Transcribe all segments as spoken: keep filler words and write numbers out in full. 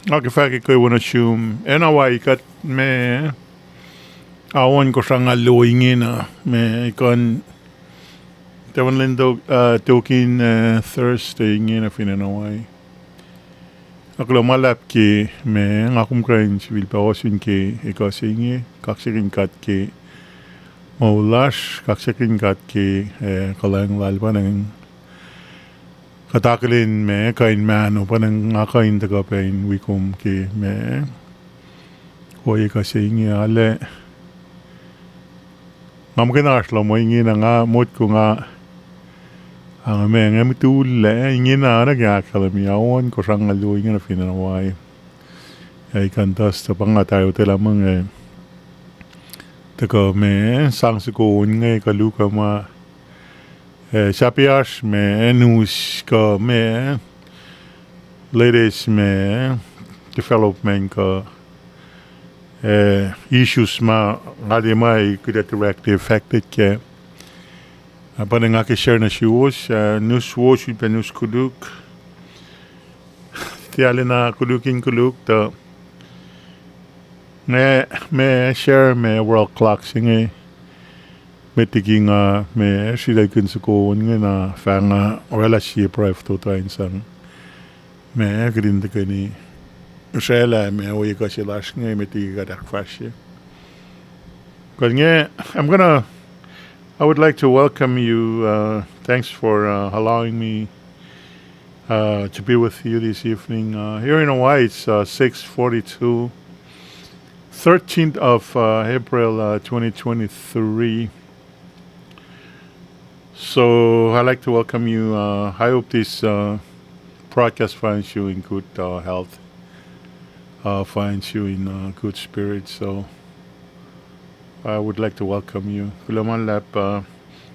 Nga ke fahk ke kwewana sum, acn Hawaii kuht me, aon kosranga luo ingena, me kuh in, tafuhn lwen tok, uh, tokin, uh, Thursday ingena fin acn Hawaii. Nga kuloh ma luhlahp ke, me, nga kom kuh in sifilpac ohsun ke ekuh se inge, kaksakihn God ke moul lasr, kaksakihn God ke, uh, kuhlwacng lal pa nacng kuht akihlen me kuh in mahno, pa nacng nga kuh in tuhkuh pac in wi kom ke me, ohiyac kuh se inge arlac. Nga muhkwena oasr lohm ingena nga motko nga, a, nga me, nga mutullac ingena oacna ke ahkkahlwemye, aon kosranga luo ingena fin acn Hawaii. Ac ekuh in tuh pa nga tari otwelah muh nge, tuhkuh me, sang soko on inge kuh luhk uh ma, uh, sahp oasr me, uh, news kuh me, latest me, development kuh, uh, issues ma, nga tiac muh kuht ac directly affected kac. Uh, pa nacng nga ke share nuh suwos, uh, news wo sulpac news koluk. Tiac arulacna koluk in koluk tuh, nge, me share me world clock se inge, met liki nga, me sritaclkihn soko on inge na fah nga oraclah sie pruhe fototo in sang me kuht in tuhkweni sraclah me ohiyac kuh se lasr inge met liki kuht ahkfahsrye. Kuht inge, I'm gonna, I would like to welcome you. Uh, thanks for, uh, allowing me, uh, to be with you this evening. Uh, here in Hawaii, it's, uh, six forty-two, thirteenth of, uh, April, uh, twenty twenty-three. So I'd like to welcome you. Uh, I hope this, uh, broadcast finds you in good, uh, health, uh, finds you in, uh, good spirits. So I would like to welcome you. Kuloh ma luhlahp. Uh,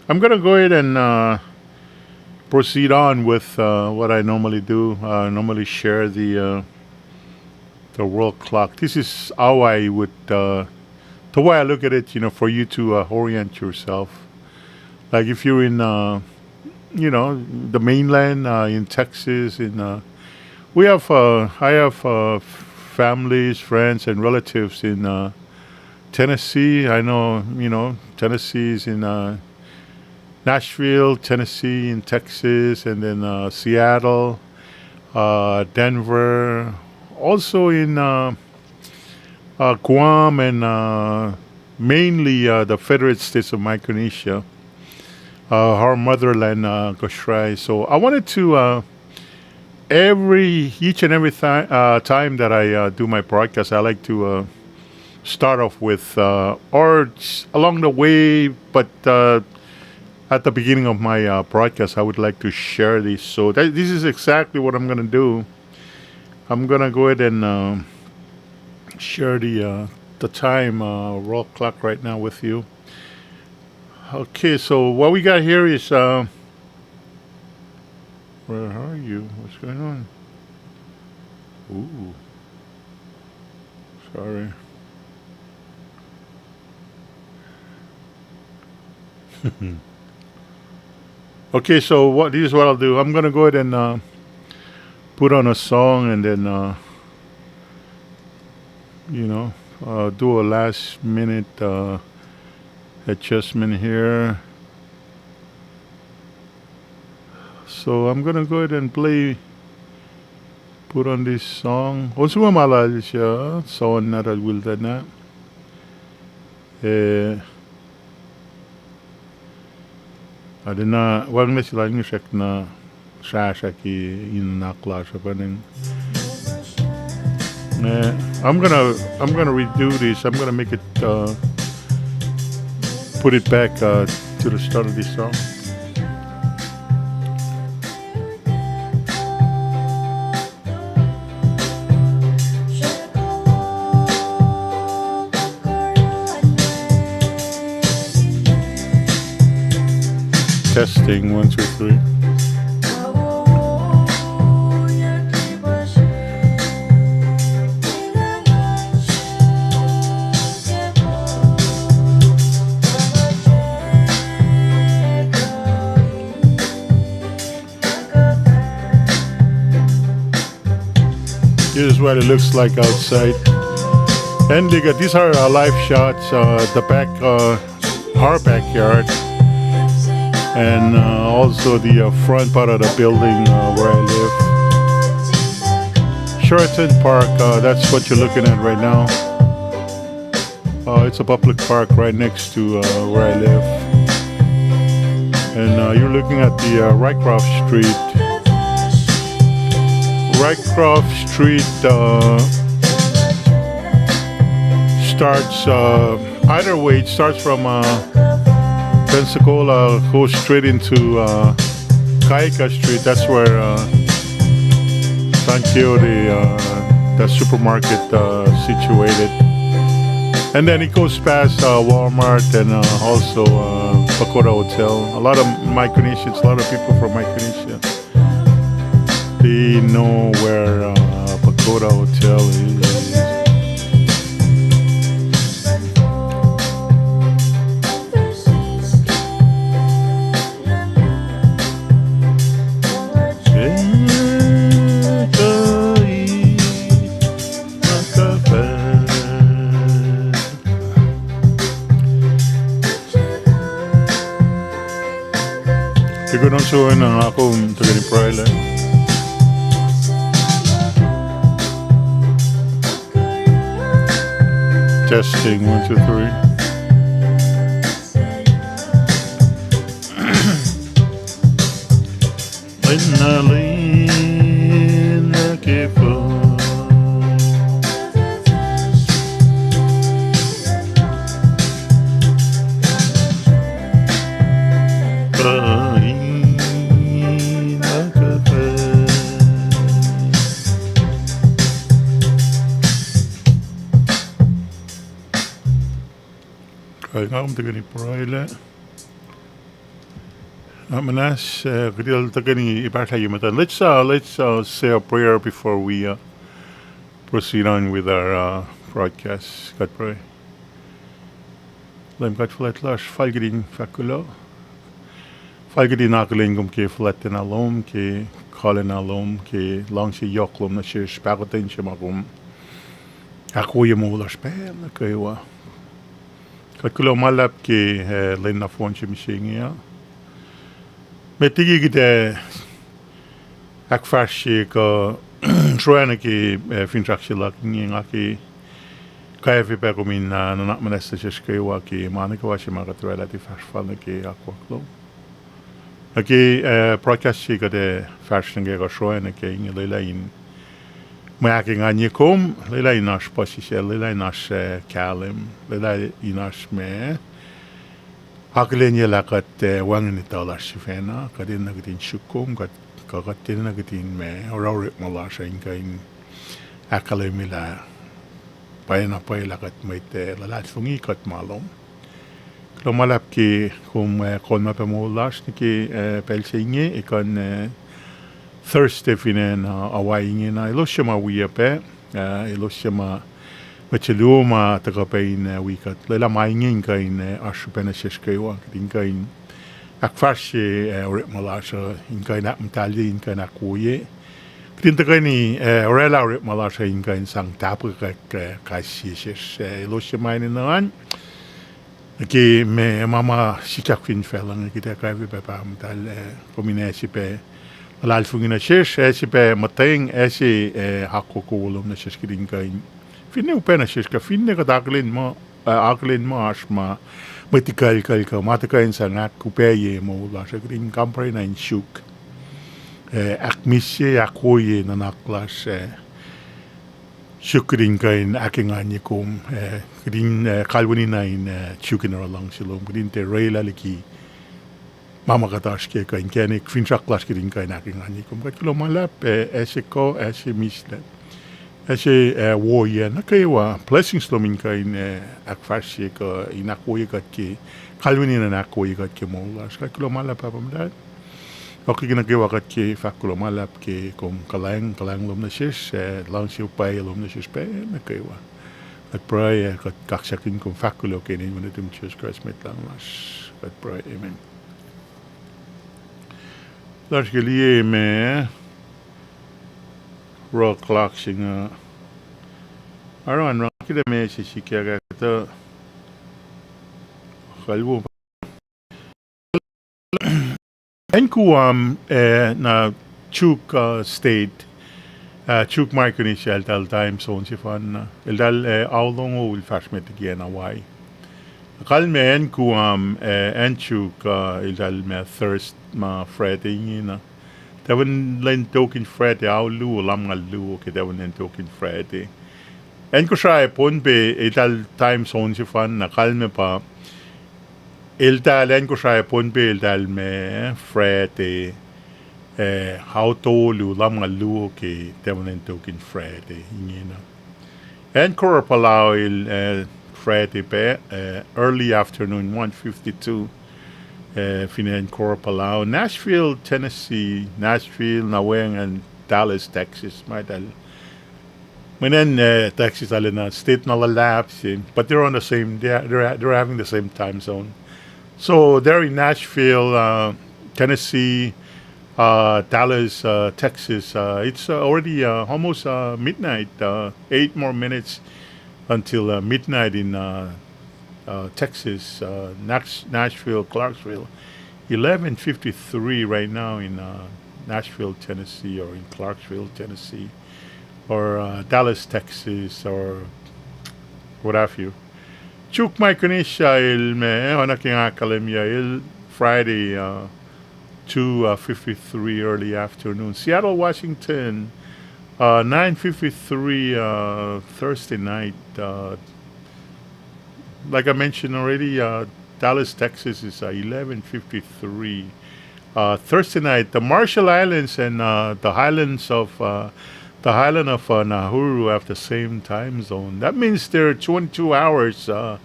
I'm gonna go ahead and, uh, proceed on with, uh, what I normally do. Uh, I normally share the, uh, the world clock. This is how I would, uh, the way I look at it, you know, for you to, uh, orient yourself. Like if you're in, uh, you know, the mainland, uh, in Texas, in, uh, we have, uh, I have, uh, families, friends, and relatives in, uh, Tennessee. I know, you know, Tennessee is in, uh, Nashville, Tennessee, in Texas, and then, uh, Seattle, uh, Denver, also in, uh, uh, Guam, and, uh, mainly, uh, the Federated States of Micronesia, uh, our motherland, uh, Kosrae. So I wanted to, uh, every, each and every thi-, uh, time that I, uh, do my broadcast, I like to, uh, start off with, uh, or s-, along the way, but, uh, at the beginning of my, uh, broadcast, I would like to share this. So that, this is exactly what I'm gonna do. I'm gonna go ahead and, uh, share the, uh, the time, uh, world clock right now with you. Okay, so what we got here is, uh, where are you? What's going on? Ooh. Sorry. Okay, so what, this is what I'll do. I'm gonna go ahead and, uh, put on a song and then, uh, you know, uh, do a last minute, uh, adjustment here. So I'm gonna go ahead and play, put on this song. Osun ma lal sa, sound na tal wiltana. Eh, arulacna wacngihn se lal inge srackna srasraki in nuhnak lasr uh pa nacng. Eh, I'm gonna, I'm gonna redo this. I'm gonna make it, uh, put it back, uh, to the start of this song. Testing, one, two, three. This is what it looks like outside. And they got, these are, uh, live shots, uh, the back, uh, our backyard, and, uh, also the, uh, front part of the building, uh, where I live. Sheraton Park, uh, that's what you're looking at right now. Uh, it's a public park right next to, uh, where I live. And, uh, you're looking at the, uh, Rycroft Street. Rycroft Street, uh, starts, uh, either way, it starts from, uh, Pensacola, goes straight into, uh, Kaika Street. That's where, uh, San Quixote, uh, the supermarket, uh, situated. And then it goes past, uh, Walmart and, uh, also, uh, Pagoda Hotel. A lot of Micronesians, a lot of people from Micronesia, they know where, uh, Pagoda Hotel is. Tiac kuh in on soenna, nga kom tuhkweni pruhe lah. Testing, one, two, three. Lwen na lwen nuh ke fal. Pain nuh ke fal. Kuh nga kom tuhkweni pruhe lah. Nga muhnahs, uh, kuht el tuhkweni ipahsrlah ye muhtuhn. Let's, uh, let's, uh, say a prayer before we, uh, proceed on with our, uh, broadcast. Kuht pruhe. Leum God fuhlwact lasr, fal kuht in fahk kuloh. Fal kuht in akihlen kom ke fuhlwactlacna lom, ke kalwacna lom, ke luhngse yohk lom nuh sesr, pahkotwen se ma kom ahkwoye moul lasr pacl nuh kwewa. Kuht kuloh ma luhlahp ke, uh, lwen nohfohn se mihsenge uh. Met liki kuht, uh, ahkfahsrye kuh sroacnuh ke, uh, finsrak se luhk inge, nga ke kwacfe pac kom in, uh, nuhnak muhnahs nuh sesr kwewa ke ma nuh kwewa se ma kuht oraclah tiac fahsr fal nuh ke akwuck lom. Nuh ke, uh, broadcast se kuht, uh, fahsr nuh ke kuh sroacnuh ke inge, lwelah in mwe ahkenganye kom, lwelah in oasr puhsisacl, lwelah in oasr, uh, kahlwem, lwelah in oasr ma akihlenyac lah kuht, uh, wacngihn etuh lasr sifacna, kuht enenuh kuht in suk kom, kuht, kuh kuht enenuh kuht in ma, oruh orekma lasr uh in kuh in ahkkahlwemye lah pwacyena pwacye lah kuht mwet, uh, luhlahlfongi, kuht ma lom. Kuloh ma luhlahp ke kom, uh, konma pac moul lasr nuh ke, uh, pacl se inge, ekuh in, uh, Thursday fin acn, uh, Hawaii ingena. Elos suc ma wiyac pac, uh, elos suc ma, mwet se luo ma tuhkuh pac in, uh, wi kuht, lwelah ma inge in kuh in, uh, oasr srihpac nuh sesr kwewa, kuht in kuh in ahkfahsrye, uh, orekma lasr uh, in kuh in ahkmuhtahlye, in kuh in ahkwoye. Kuht in tuhkweni, uh, oraclah orekma lasr uh in kuh in sang tahpuhkack, uh, kais sie sesr, uh, elos suc ma enenuh an. Nuh ke ma, ma ma sikyak fin facluh inge, kuht ac kwacfe pac Pahpah Muhtahl, uh, kom in ase pac luhlahlfongi nuh sesr, ase pac muhtweng, ase, uh, akwuck lom nuh sesr, kuht in kuh in finne upac nuh sesr, kuh finne kuht akihlen muh, uh, akihlen muh oasr ma mwet ikuclkucl kuh ma tuhkuh in sang ahk upacye moul lasr uh, kuht in kampare na in suk, uh, ahkmihsye, ahkwoye nuhnak lasr, uh, suk kuht in kuh in ahkenganye kom, uh, kuht in, uh, kalweni na in, uh, suk in oruh luhngse lom, kuht in tiac orwaclah liki ma ma kuht oasr ke kuh inkacnek finsrak lasr, kuht in kuh in ahkenganye kom. Kuht kuloh ma luhlahp, uh, ase kuh, ase mihslac, ase, uh, woiyac nuh kwewa, blessings lom in kuh in, uh, ahkfahsrye kuh in ahkwoye kuht ke, kalweni na in ahkwoye kuht ke moul lasr. Kuht kuloh ma luhlahp Pahpah Muhtahl. Yohk liki nuh kwewa kuht ke fahk kuloh ma luhlahp ke kom kuhlwacng, kuhlwacng lom nuh sesr, uh, luhngse pwacye lom nuh sesr pacl nuh kwewa. Kuht pruhe, uh, kuht kaksakihn kom, fahk kuloh ke inen Wen nuhtum Jisus Kraist Mwet Lahngo lasr, kuht pruhe, amen. Lasr ke liye ma Rohloh clock se inge. Aruan, rang kite me se sikyak ah kuhtuh kalwo. Acn Guam, eh, na Chuuk, uh, State, uh, Chuuk Micronesia, eltahl time zone sefanna. Eltahl, eh, ao longoul fahsr met liki acn Hawaii. Kalmac acn Guam, eh, acn Chuuk, uh, eltahl ma Thurs-, ma Friday ingena. Tafuhn lwen tok in Friday, ao luo, lumngaul luo ke tafuhn lwen tok in Friday. Acn Kosrae, Pohnpei, eltahl time zone sefanna, kalmac pa eltahl acn Kosrae, Pohnpei, eltahl ma Friday, eh, ao tolu, lumngaul luo ke tafuhn lwen tok in Friday ingena. Acn Koror, Palau el, eh, Friday pac, eh, early afternoon, one fifty-two, eh, fin acn Koror, Palau. Nashville, Tennessee, Nashville, na weacng acn Dallas, Texas, ma eltahl, mweyen, uh, Texas arulacna state na luhlahp se, but they're on the same, they're, they're, they're having the same time zone. So they're in Nashville, uh, Tennessee, uh, Dallas, uh, Texas. Uh, it's, uh, already, uh, almost, uh, midnight, uh, eight more minutes until, uh, midnight in, uh, uh, Texas, uh, Nash-, Nashville, Clarksville. Eleven fifty-three right now in, uh, Nashville, Tennessee, or in Clarksville, Tennessee, or, uh, Dallas, Texas, or what have you. Chuuk Micronesia el ma, eh, oacna ke nga ahkkahlwemye el Friday, uh, two, uh, fifty-three early afternoon. Seattle, Washington, uh, nine fifty-three, uh, Thursday night, uh, like I mentioned already, uh, Dallas, Texas is, uh, eleven fifty-three. Uh, Thursday night, the Marshall Islands and, uh, the highlands of, uh, the highland of, uh, Nauru have the same time zone. That means they're twenty-two hours, uh,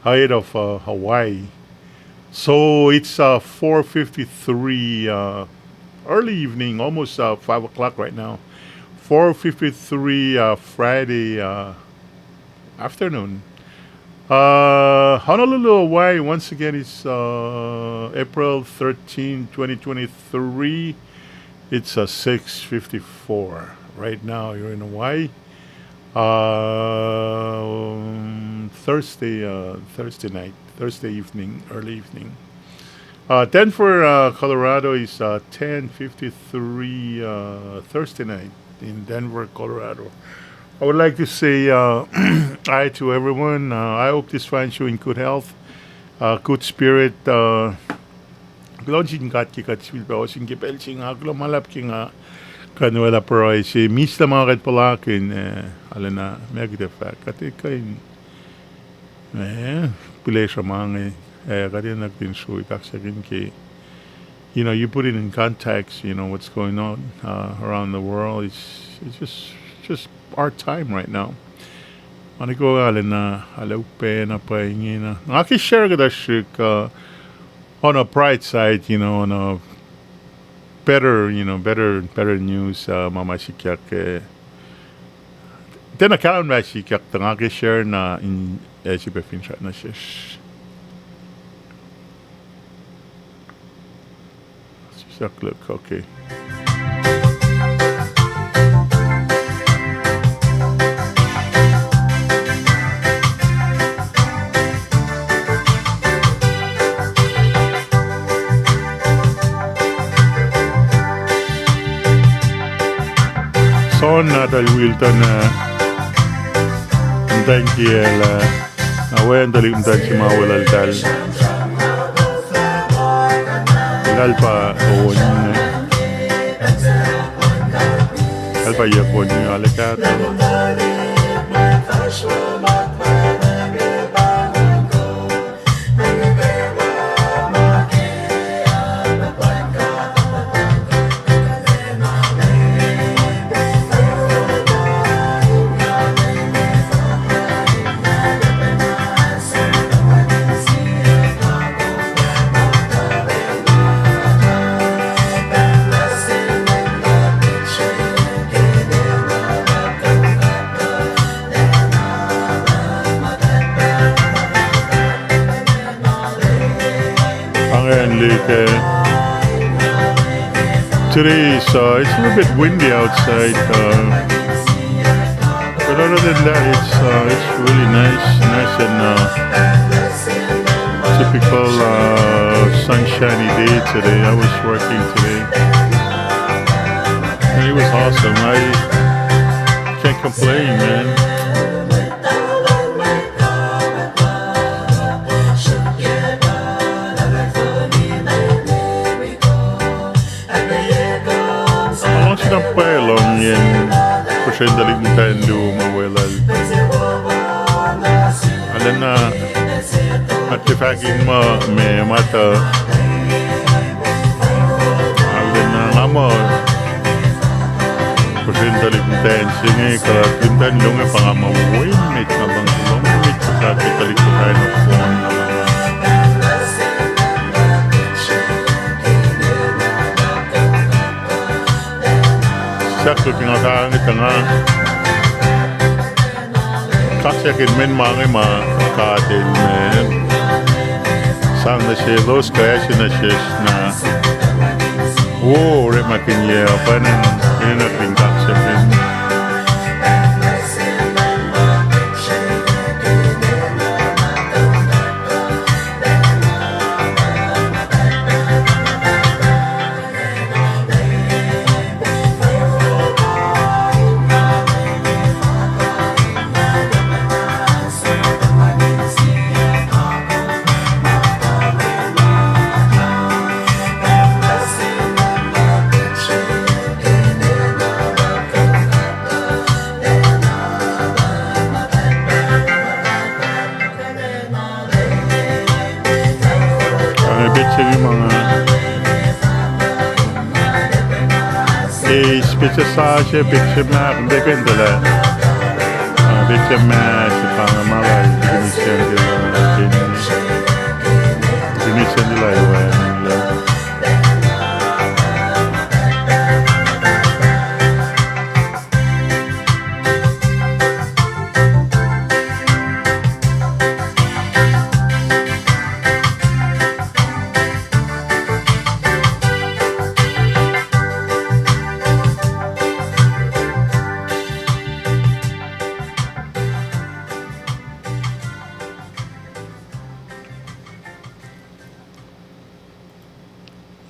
ahead of, uh, Hawaii. So it's, uh, four fifty-three, uh, early evening, almost, uh, five o'clock right now. Four fifty-three, uh, Friday, uh, afternoon. Uh, Honolulu, Hawaii, once again, it's, uh, April thirteen, twenty twenty-three. It's, uh, six fifty-four right now. You're in Hawaii. Um, Thursday, uh, Thursday night, Thursday evening, early evening. Uh, Denver, uh, Colorado is, uh, ten fifty-three, uh, Thursday night in Denver, Colorado. I would like to say, uh, hi to everyone. Uh, I hope this finds you in good health, uh, good spirit. Uh, kuloh sin God ke kuht sifilpac ohsun ke pacl se inge, kuloh ma luhlahp ke nga kuh in orwaclah pruhe se, mihslac ma kuht puhlakihn, uh, arulacna ma kuht ac fahk, kuht ac kuh in, uh, pihlesruh ma inge, uh, kuht ac nuh kihtin sruhi kaksakihn ke, you know, you put it in context, you know, what's going on, uh, around the world. It's, it's just, just our time right now. Aniko arulacna, arulacna upac na pwacye ingena. Nga ke share kuhtuh srihk, uh, on a bright side, you know, on a better, you know, better, better news, uh, ma ma sikyak, uh, tiacna kahlwem lah sikyak, tuh nga ke share na in, uh, srihpac finsrak nuh sesr. Sisakluhk, okay. Sohn nahtuhl Wilton, uh, muhtwacn kiyacl, uh, na weacng tuhlihk muhtwacn se ma weluhltahl. Eltahl pa on, eltahl pa yac on, arlac kahto. Angen liki, uh, today is, uh, it's a little bit windy outside, uh, But other than that, it's, uh, it's really nice, nice and, uh, typical, uh, sunshiny day today. I was working today, and it was awesome. I can't complain, man. Nga luhngse na pwacye lohng yen puhsren tuhlihk muhtwacn luo ma weluhl. Arulacna, nga tiac fahk in muh meac ma tuh, arulacna nga muh puhsren tuhlihk muhtwacn se inge kuh tuhlihk muhtwacn luo inge pa nga muh wo emet, nga luhngse lohng emet, puhsra ke tuhlihk muhtwacn nohfohn na nga sahk liki nga fahk inge tuh nga kaksakihn mwe ma inge ma God El ma sang nuh selos kuh ase nuh sesr na. Wo, orekmakihnyac uh pwacnwacng enenuh in kaksakihn. Ac petsac inge ma nga eis, petsac sasuc, petsac mahk, petsac pacntuhlah. Petsac mahk se pa nga ma la, kihtin sendila, kihtin sendila wacngihnlac.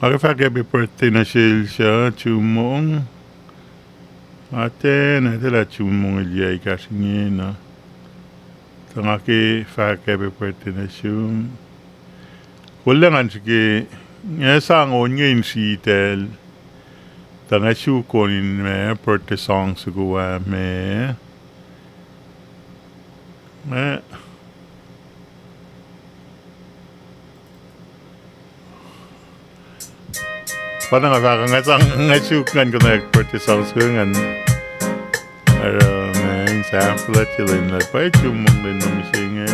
Nga ke fahk happy birthday nuh sel suc chummong. Nga tiacna etuh lah chummong el yac ekahsr ingena. Tuh nga ke fahk happy birthday nuh sum. Kolla ngan srihke, nga sang on inge in sritacl. Tuh nga suk on in ma birthday song soko ah ma, ma pa na nga fahk, nga sang, nga suk ngan konwacack birthday song soko ngan. Oruh ma in sample at lwen lah pwacye chummong lwen nuh mihsenge.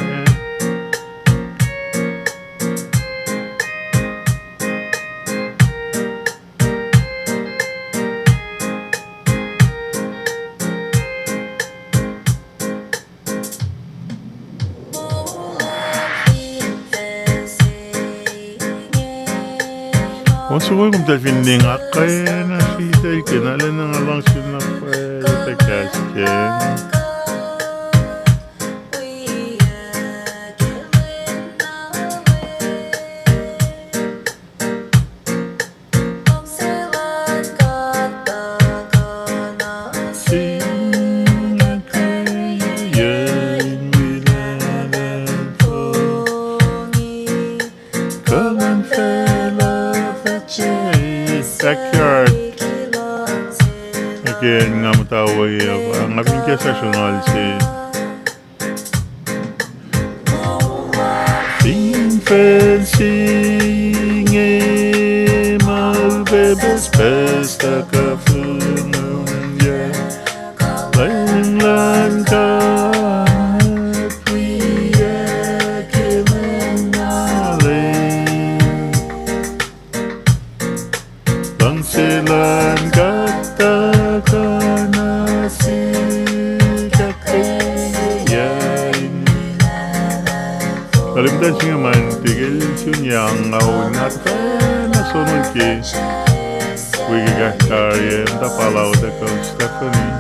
On soko kom tahl fin ling akkwena sritacl ke na lwen na nga luhngse na pwacye kahs ke Backyard. Again, nga muhta we, uh, nga fin ke session al se. Fin facl se inge ma upac pucspucs tuhkuh fihliyac, lwen luhn God wiyuck ke lwen na lel. Luhngse luhn God tuhkuh nuh sihk ahkkweye in. Kalimtan singa man tikel sun yang nga on na tuhfahna sonon ke wi ke kahs tari muhta pala otakuh Stephanie.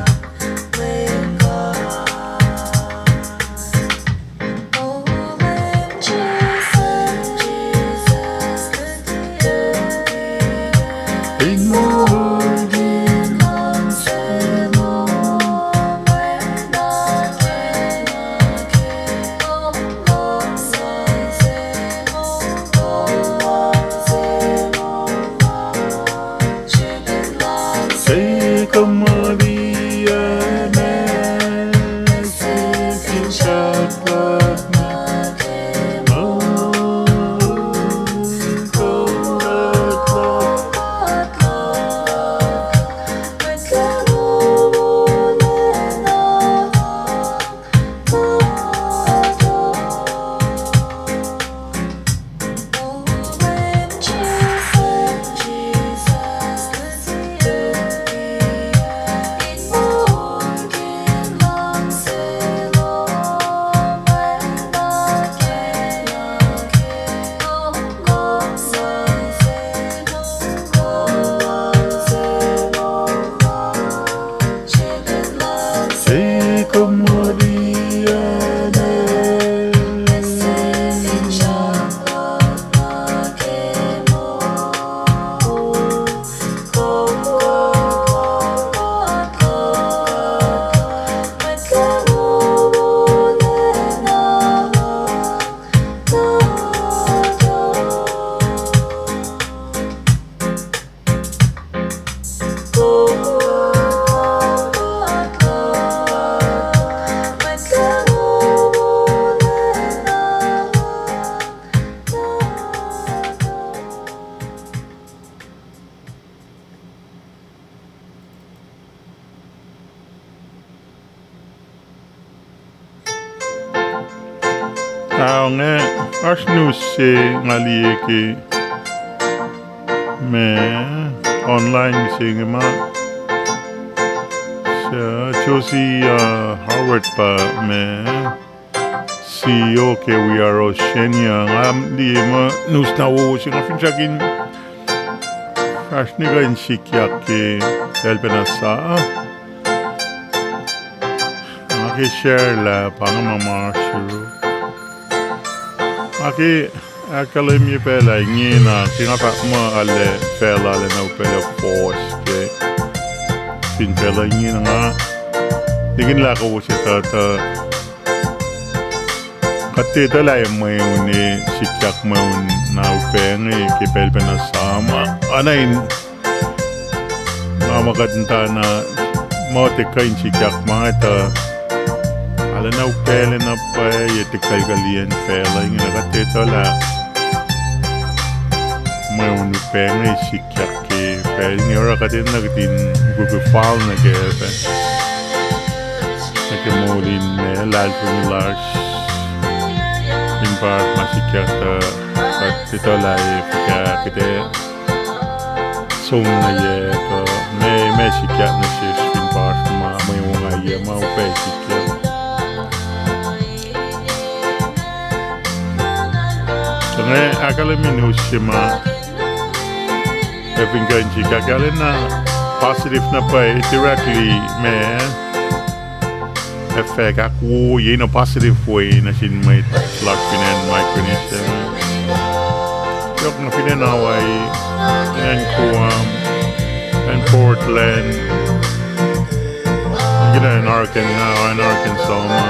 Ao inge, oasr news se nga liye ke ma online mihsenge ma, Josie, uh, Howard pa ma C E O ke We Are Oceania. Nga liye muh news na wowo se, nga finsrak in fahsr nuh kuh in sikyak ke pacl pacna sa. Nga ke share lah pa inge ma ma oasr yuruk. Nga ke ahkkahlwemye pacl ah ingena ke nga fahk muh arlac facluh, arlac na upac lah force ke fin facluh ingena nga, likin lah kowos etuh tuh kuht etuh lah mweun, sikyak mweun na upac inge ke pacl pacna sa ma, oacna in nga muh kuht muhtana muh tiac kuh in sikyak ma inge tuh arlac na upac, arlac na pwacye tekuclkucliyacn facluh ingena. Kuht etuh lah mweun upac inge sikyak ke pacl inge, oruh kuht enenuh kuht in mukwikwi fal nuh kac, nuh ke moul in ma luhlahlfongi lasr. Fin pa ma sikyak tuh kuht etuh lah fuhkah kuht ac som nuh yac kuh ma, ma sikyak nuh sesr fin pa oasr ma mwe ongaiyac ma upac sikyak. Tuh nga ahkkahlwemye news se ma ac fin kuh in sikyak, arulacna positive na pwacye, directly ma effect, ahkwoye in a positive way nuh sin mwet lasr fin acn Micronesia. Yohk nuh fin acn Hawaii, fin acn Guam, acn Portland, fin acn Arkansas, acn Arkansas ma.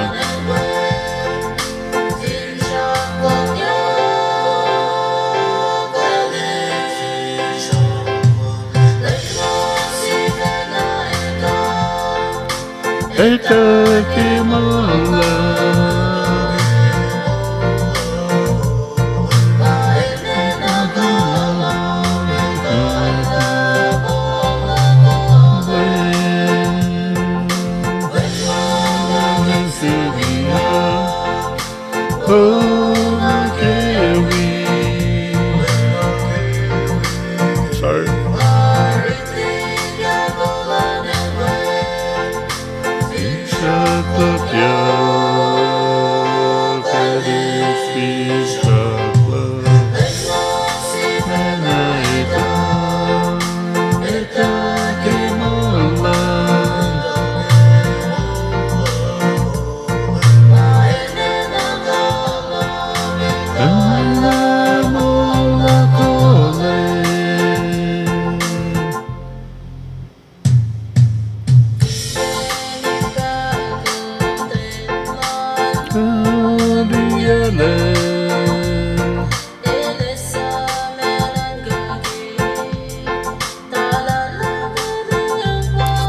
Etuh ke moul luhk. Sorry.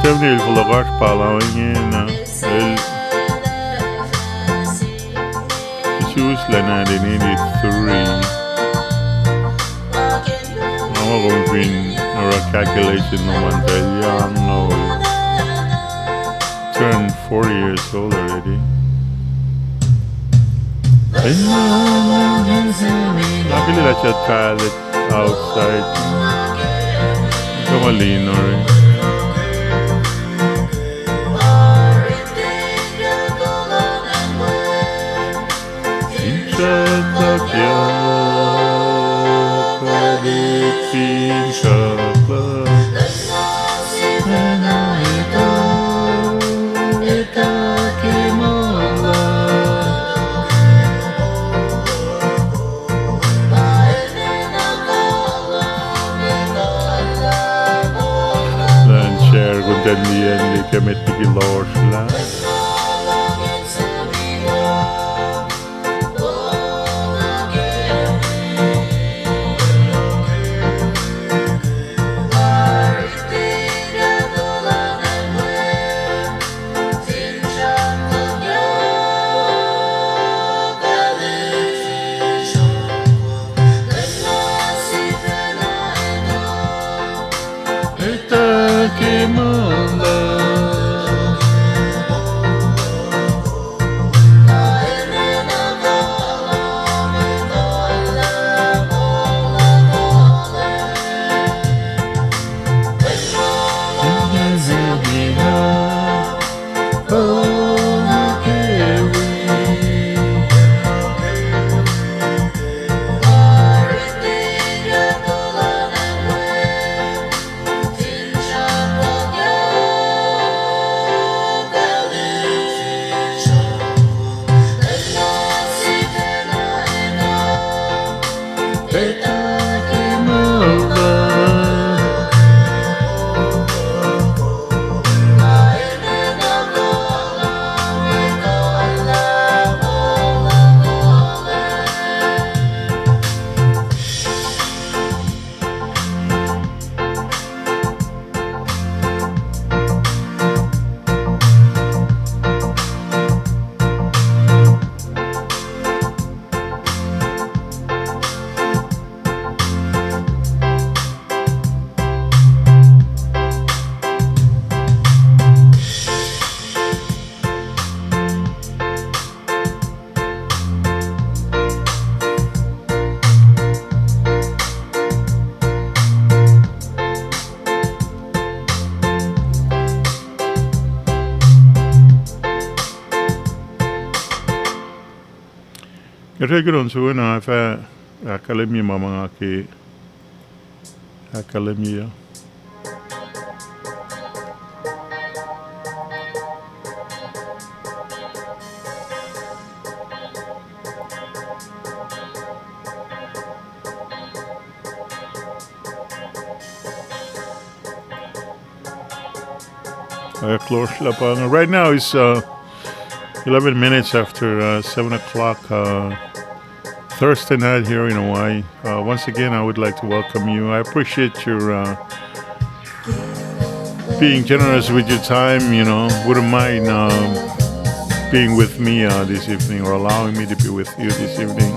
Stephanie el fohlohk oasr pahluh ingena, el isuslac nineteen eighty-three. Nga muh kom fin oruh calculation lom an, tuh el yohk na, turned forty years old already. Nga kihlilah suc tile outside. Kom a lin ori. Elan share kuntacn liyacn liki met liki lohsr lah etuh ke moul luhk. Etuh kunon suwena fah ahkkahlwemye ma ma nga ke ahkkahlwemye uh. Right now is uh, eleven minutes after uh, seven o'clock uh, Thursday night here in Hawaii. Uh, once again, I would like to welcome you. I appreciate your uh, being generous with your time, you know, wouldn't mind um, being with me uh, this evening or allowing me to be with you this evening.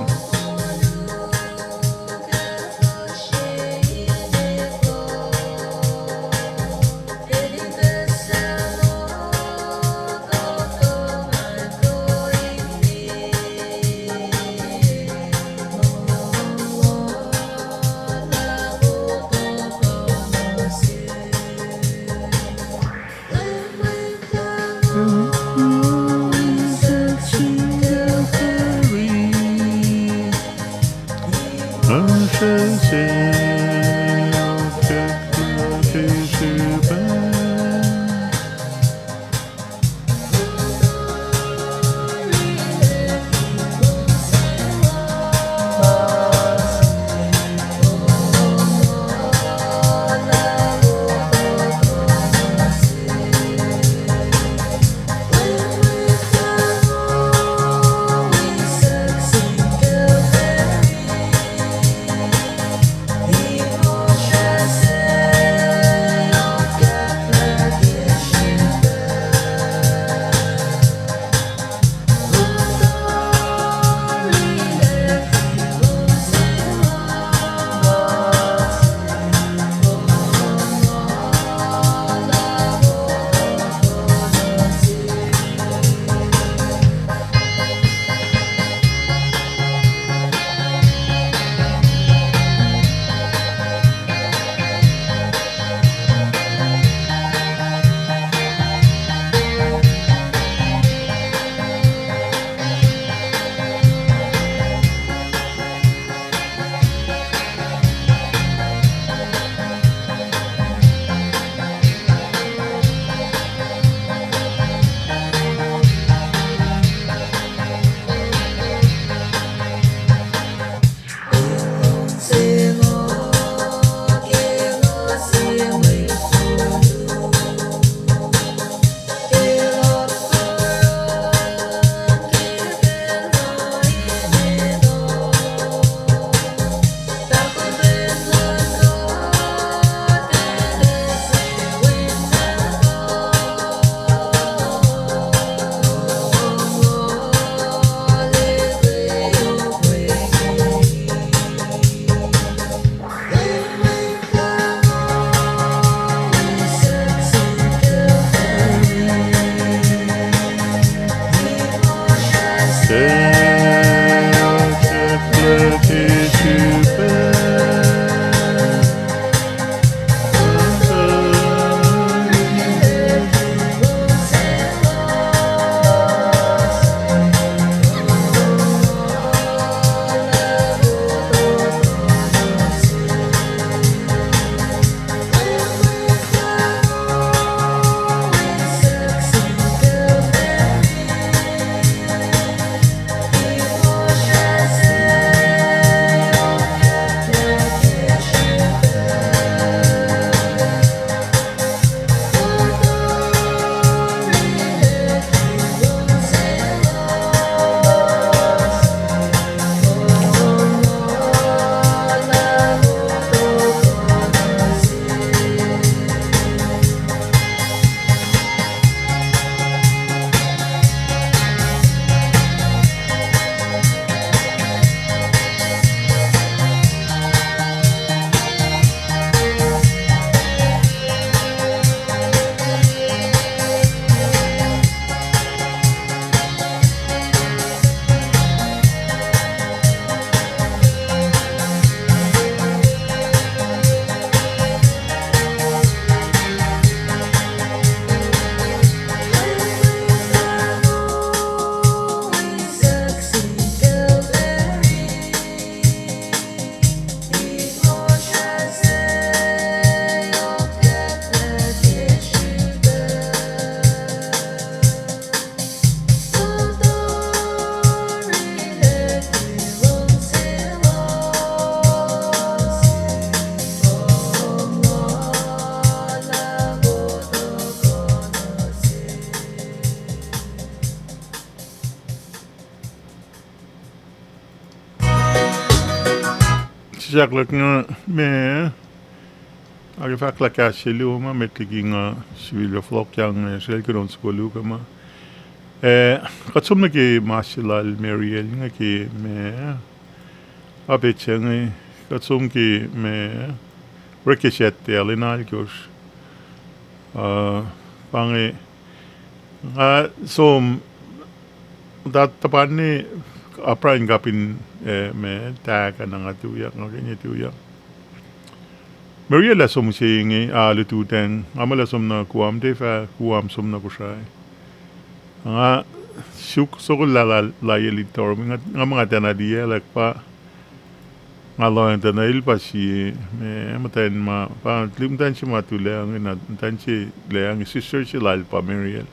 Siyuck luhk nga, ma, ac fahk lah kahs se luo ma met liki nga sifilpac fohlohkyang, eh, srihke on soko luo ma. Eh, kuht som nuh ke ma se lal Mariel inge ke ma, update se inge, kuht som ke ma, orek ke Saturday, lwen alkosr. Uh, pa inge, nga som, ta, tuhpan ne, apkuhran in kapin, eh, ma, tahk ah na nga tuyak, nga ke inge tuyak. Mariel ah som se inge, ah, lututacng, nga muh lah som nuh Guam, tiac fah Guam, som nuh Kosrae. Nga suk sokol lah, lah, lah el in torum, nga, nga muh nga tiacna liye lah pa, nga lohacng tuh na el pa sie, ma, muhtwacn ma, pa, muhtwacn se ma tulang, na muhtwacn se lang, sister se lal pa Mariel.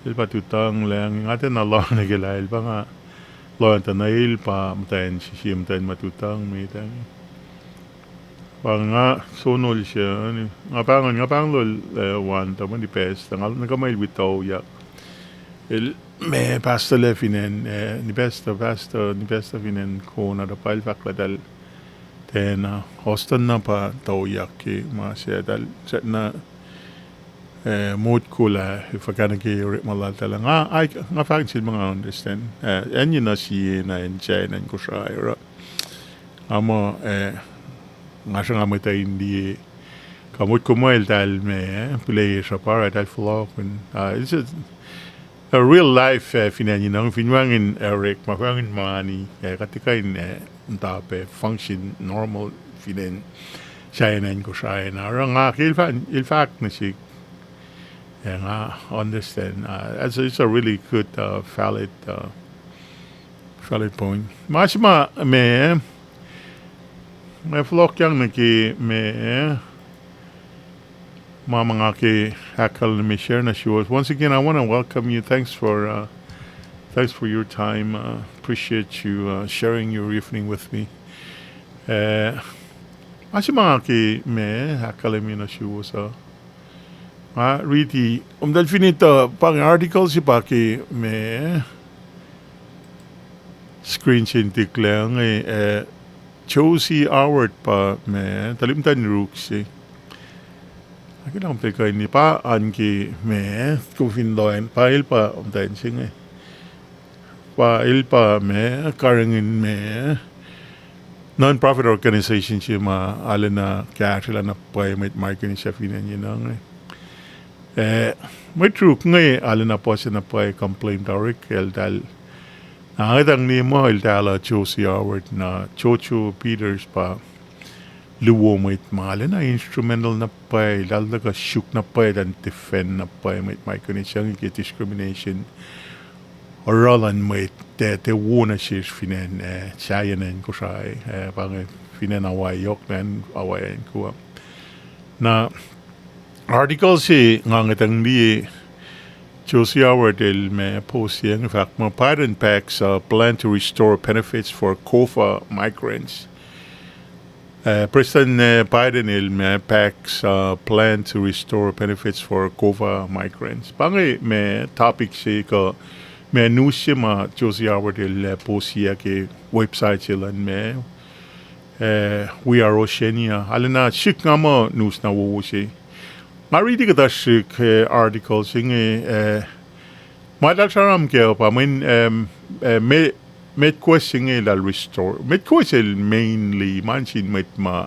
El pa tutung lang, nga tiacna lohacng nuh ke lah el pa nga lohacng tuh na el pa muhtwacn se, sie muhtwacn ma tutung met ah. Pa nga sonol se, nga pahngon, nga pahngon lal, eh, wan tuh ma ni pastor, nga nuh ke ma el wi toyak. El ma pastor lac fin acn, eh, ni pastor, pastor, ni pastor fin acn Kona, tuh pa el fahk lah eltahl tiacna, Austin na pa toyak ke ma se eltahl srackna, eh, motko lah, eh, fuhkah nuh ke orekma laltahl. Nga, nga fahk sel ma nga understand. Eh, acn inge na sie na acn sahyacn acn Kosrae oruh. Nga muh, eh, nga sruhnga mwet uh in liye. Kuh motko muh eltahl ma, eh, pihla srapar, eltahl fohlohkihn. Ah, it's a, a real life, eh, fin acn inge, fin wacngihn, eh, orekma, wacngihn mani, eh, kuht tiac kuh in, eh, muhta pac function normal fin acn sahyacn acn Kosrae na. Oruh nga ke el fah-, el fahk nuh sihk. Eh, nga understand. Uh, that's, it's a really good, uh, valid, uh, valid point. Ma se ma, ma, ma fohlohkyang nuh ke ma, ma, ma nga ke ahkkahlwemye share nuh suwos. Once again, I wanna welcome you. Thanks for, uh, thanks for your time. Uh, appreciate you, uh, sharing your evening with me. Uh, ma se ma nga ke ma ahkkahlwemye nuh suwos uh, nga riti, omtal fin ituh pa inge article se pa ke ma screen se in tiklah inge, eh, Josie Howard pa ma tuhlihk muhtwacn Ruk se. Akihlen kom tuh kuh in pa an ke ma, kom fin lohacng pa el pa omtal se inge. Pa el pa ma karihngihn ma non-profit organization se ma arulacna kahsrwelah na pwacye mwet Micronesia fin acn inge. Eh, mwet Ruk inge arulacna puhs na pwacye complain tari ke eltahl. Na ngwetacng ni muh eltahl uh Josie Howard na Jojo Peters pa luo mwet ma arulacna instrumental na pwacye, eltahl tuhkuh suk na pwacye, eltahl defend na pwacye mwet Micronesia inge ke discrimination oruh luhn mwet, tiac, tiac wo nuh sesr fin acn, eh, sahyacn acn Kosrae, eh, pa inge fin acn Hawaii, yohk na acn Hawaii an kuh. Na article se nga ngwetacng liye, Josie Howard el ma post se inge fahk muh Biden backs, uh, plan to restore benefits for COFA migrants. Uh, Prestuhn, uh, Biden el ma backs, uh, plan to restore benefits for COFA migrants. Pa inge ma topic se kuh ma news se ma Josie Howard el, uh, post se ke website se luhn ma, uh, We Are Oceania. Arulacna sik nga muh news na wowo se. Nga riti kuhtuh srihk, uh, article se inge, uh, ma eltahl sramsram kac uh pa mweyen, um, uh, me-, Midwest se inge eltahl restore. Midwest el mainly ma sin mwet ma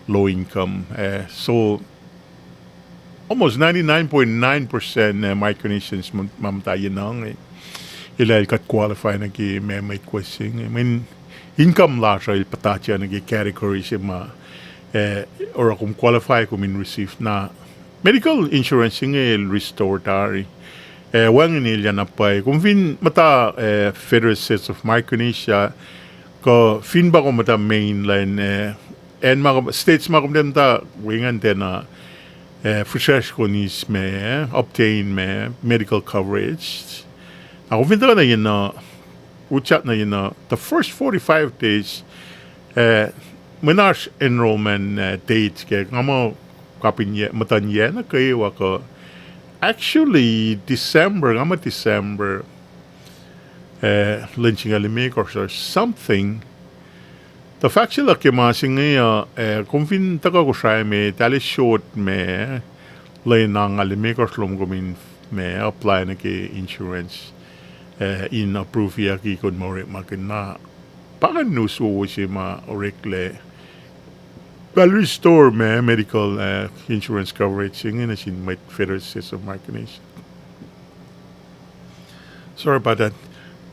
low income. Uh, so almost ninety-nine point nine percent, uh, Micronesians ma, ma muhta yenuh inge eltahl kuht qualify nuh ke ma Midwest se inge. Mweyen income lasr uh el puhtatlac nuh ke category se ma, uh, oruh kom qualify kom in receive na medical insurance inge el restore tari. Uh, wacngihn elyah na pwacye. Kom fin muhta, uh, Federated States of Micronesia, kuh fin pa kom muhta mainland, uh, acn ma kom, states ma kom tiac muhta, wacngihn tiacna, uh, fihsracsr kom in eis ma, uh, obtain ma medical coverage. Na kom fin tuhkuh nuh yenuh, utyak nuh yenuh, the first forty-five days, uh, mweyen oasr enrollment, uh, date ke, nga muh kapin yac, muhtuhn yac nuh kwewa kuh, actually, December, nga muh December, uh, lwen singucul limekohsr or something, Tuh fahk se luhk ke ma se inge uh, eh, kom fin tuhkuh Kosrae me, tahl short me, lwen angngaul limekohsr lom kom in me apply nuh ke insurance, eh, in approveyucki kom in orekmakihn na. Pa ingacn news wowo se ma oreklac. Tahl restore me medical, eh, insurance coverage se inge nuh sin mwet Federated States of Micronesia. Sorry about that.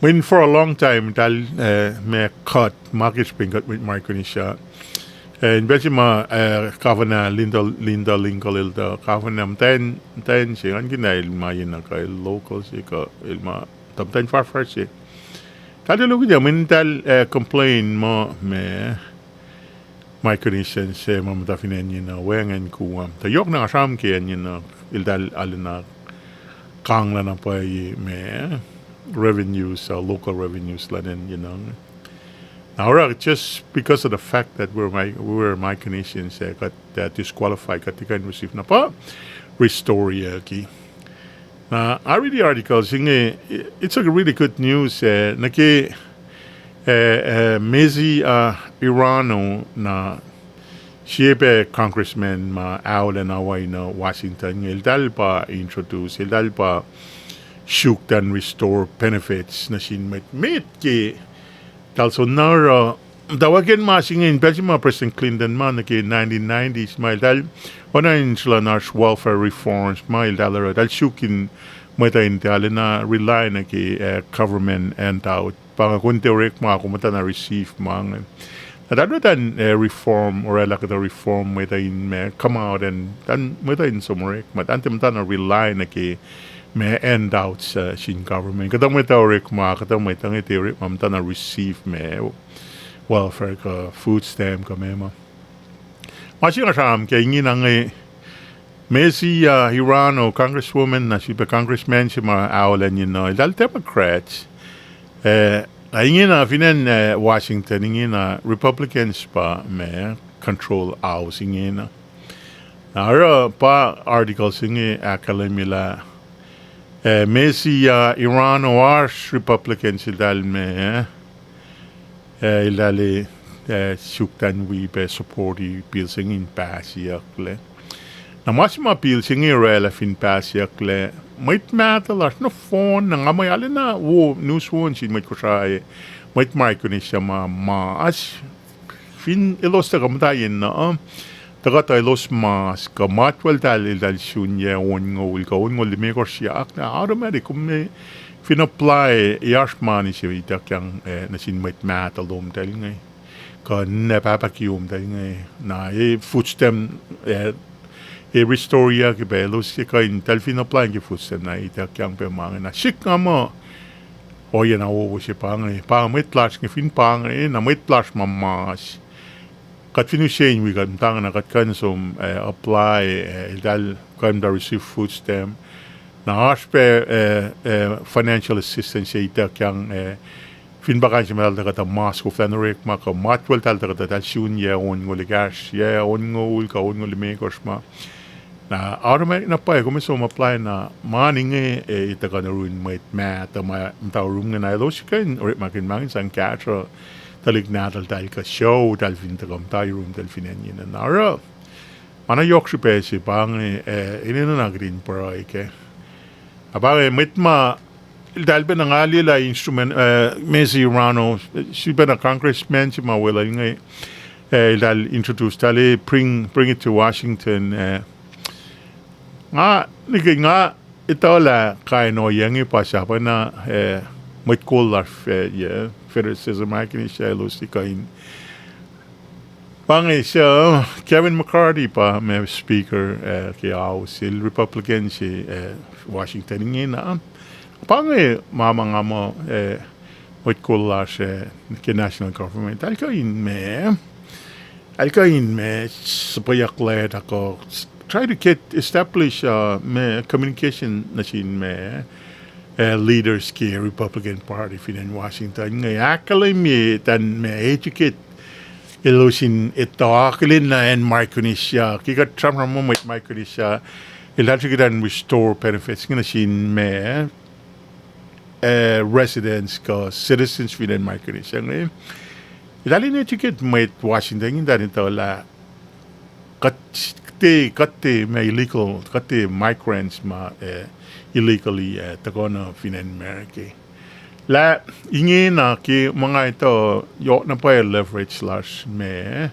Mweyen for a long time, tahl, eh, me cut, ma ke srihpen kuht mwet Micronesia. Eh, in pacl se ma, eh, Governor Linda, Linda Lingle el tuh, Governor, mtacn, mtacn se, ngan kihn el ma yen na kuh el local se kuh, el ma, tuh mtacn fahfahsr se. Tahl tuh lokihnyac, mweyen tahl, eh, complain muh me, Micronesian se ma muhta fin acn yen na wacngihn Guam. Tuh yohk na nga sramsram ke acn yen na, eltahl arulacna kanglah na pwacye me revenues, uh, local revenues luhn acn yen na. Na oruh just because of the fact that we're, Mi-, we're Micronesians, uh, kuht, uh, disqualified, kuht tiac kuh in receive na pa restore-ki. Na, I read the article, se inge, it's a really good news, uh, nuh ke, uh, uh, Mazie, uh, Hirono, na, sie pac congressman ma aolacna Hawaii nuh Washington inge, eltahl pa introduce, eltahl pa suk tuh restore benefits nuh sin mwet, met ke eltahl soenna oruh, tuh wacngihn ma se inge in pacl se ma President Clinton ma nuh ke nineteen nineties ma eltahl, oacna in sruhlan oasr welfare reforms ma eltahl oruh, eltahl suk in mwet uh in tiac arulacna rely nuh ke, uh, government handout. Pa inge kom tiac orekma, kom muhta na receive ma inge. Na eltahl oruh tuh, uh, reform, orwaclah kuhtuh reform mwet uh in me come out and tuh mwet uh in som orekma, tuh tiac muhta na rely nuh ke me handouts, uh, sin government. Kuhtuh mwet uh orekma, kuhtuh mwet uh inge tiac orekma, muhta na receive me welfare kuh food stamp kuh me ma. Ma se nga sramsram ke ingena inge, Mazie, uh, Hirono, congresswoman, na sifilpac congressman se ma aolacna, eltahl Democrats. Uh, na ingena fin acn, uh, Washington ingena Republicans pa me control House ingena. Na oruh pa article se inge ahkkahlwemye lah, uh, Mazie, uh, Hirono oasr Republicans eltahl me, uh, eltahl, uh, suk tuh wi pac support-i bill se inge in pass-iyucklac. Na ma se ma bill se inge orwaclah fin pass-iyucklac, mwet mahtuh lasr nohfohn, na nga muh arulacna wo news wo nuh sin mwet Kosrae, mwet Micronesia ma mas, fin elos tuhkuh muhta yen na, uh, tuhkuh tuh elos mas kuh matwacltahl eltahl sun yac onngoul kuh onngoul limekohsr yak, na automatic kom fin apply, oasr mani se ituckyang, uh, nuh sin mwet mahtuh lomtahl inge. Kuh ninac pahpah kiomtahl inge. Na e food stamp, uh, e restore-yuck pac elos ke kuh in eltahl fin apply ke food stamp na ituckyang pac ma inge. Na sik nga muh ohiyac na wowo se pa inge, pa mwet lasr inge fin pa inge, na mwet lasr ma mas. Kuht fin use in wi kuht muhtana kuht kuh in som, uh, apply, uh, eltahl kuh in muhta receive food stamp. Na oasr pac, uh, uh, financial assistance se ituckyang, uh, fin pa kain se ma eltahl tuhkuh tuh mas koflah in orekma kuh matwacltahl tuhkuh tuh eltahl sun yac onngoul ekahsr, yac onngoul kuh onngoul limekohsr ma. Na automatic na pwacye kom som apply na mani inge, uh, e tuhkuh nuh yurin mwet mahtuh ma muhta yurum inge, na elos kuh in orekmakihn ma inge sang kahsruh tuhlihk nahtuhltahl kuh sucu eltahl fin tuhkuh muhta yurum eltahl fin acn yen na oruh. Ma na yohk srihpac se pa inge, uh, enenuh na kihtin pruhe kac. Na pa inge mwet ma eltahl pacna nga liyelah instrument, uh, Mazie Hirono, sifilpacna congressman se ma weluhl inge, uh, eltahl introduce, eltahl bring, bring it to Washington, uh, nga, nihkihn nga etuh lah kain ohiyac inge pa sahpacna, uh, mwet kol lasr, uh, yac, Federated States of Micronesia elos kuh in Pa inge, uh, Kevin McCarthy pa ma speaker, uh, ke House, el Republican se, uh, Washington ingena. Pa inge ma ma nga muh, uh, mwet kol lasr, uh, ke national government eltahl kuh in me, eltahl kuh in me, suhpweyucklac, uh, kuh try to get establish, uh, me communication nuh sin me, uh, leaders ke Republican Party fin acn Washington inge, ahkkahlwemye tuh me educate elos in etuh akihlen na acn Micronesia. Ke kuht sramsram muh mwet Micronesia, eltahl srihke in restore benefits inge nuh sin me, uh, residents kuh citizens fin acn Micronesia inge. Eltahl in educate mwet Washington ingacn etuh lah kuht, kuht, kuht ma illegal, kuht migrants ma, eh, illegally, eh, tuhkuh nuh fin acn America. Lah ingena ke ma nga etuh yohk na pwacye leverage lasr ma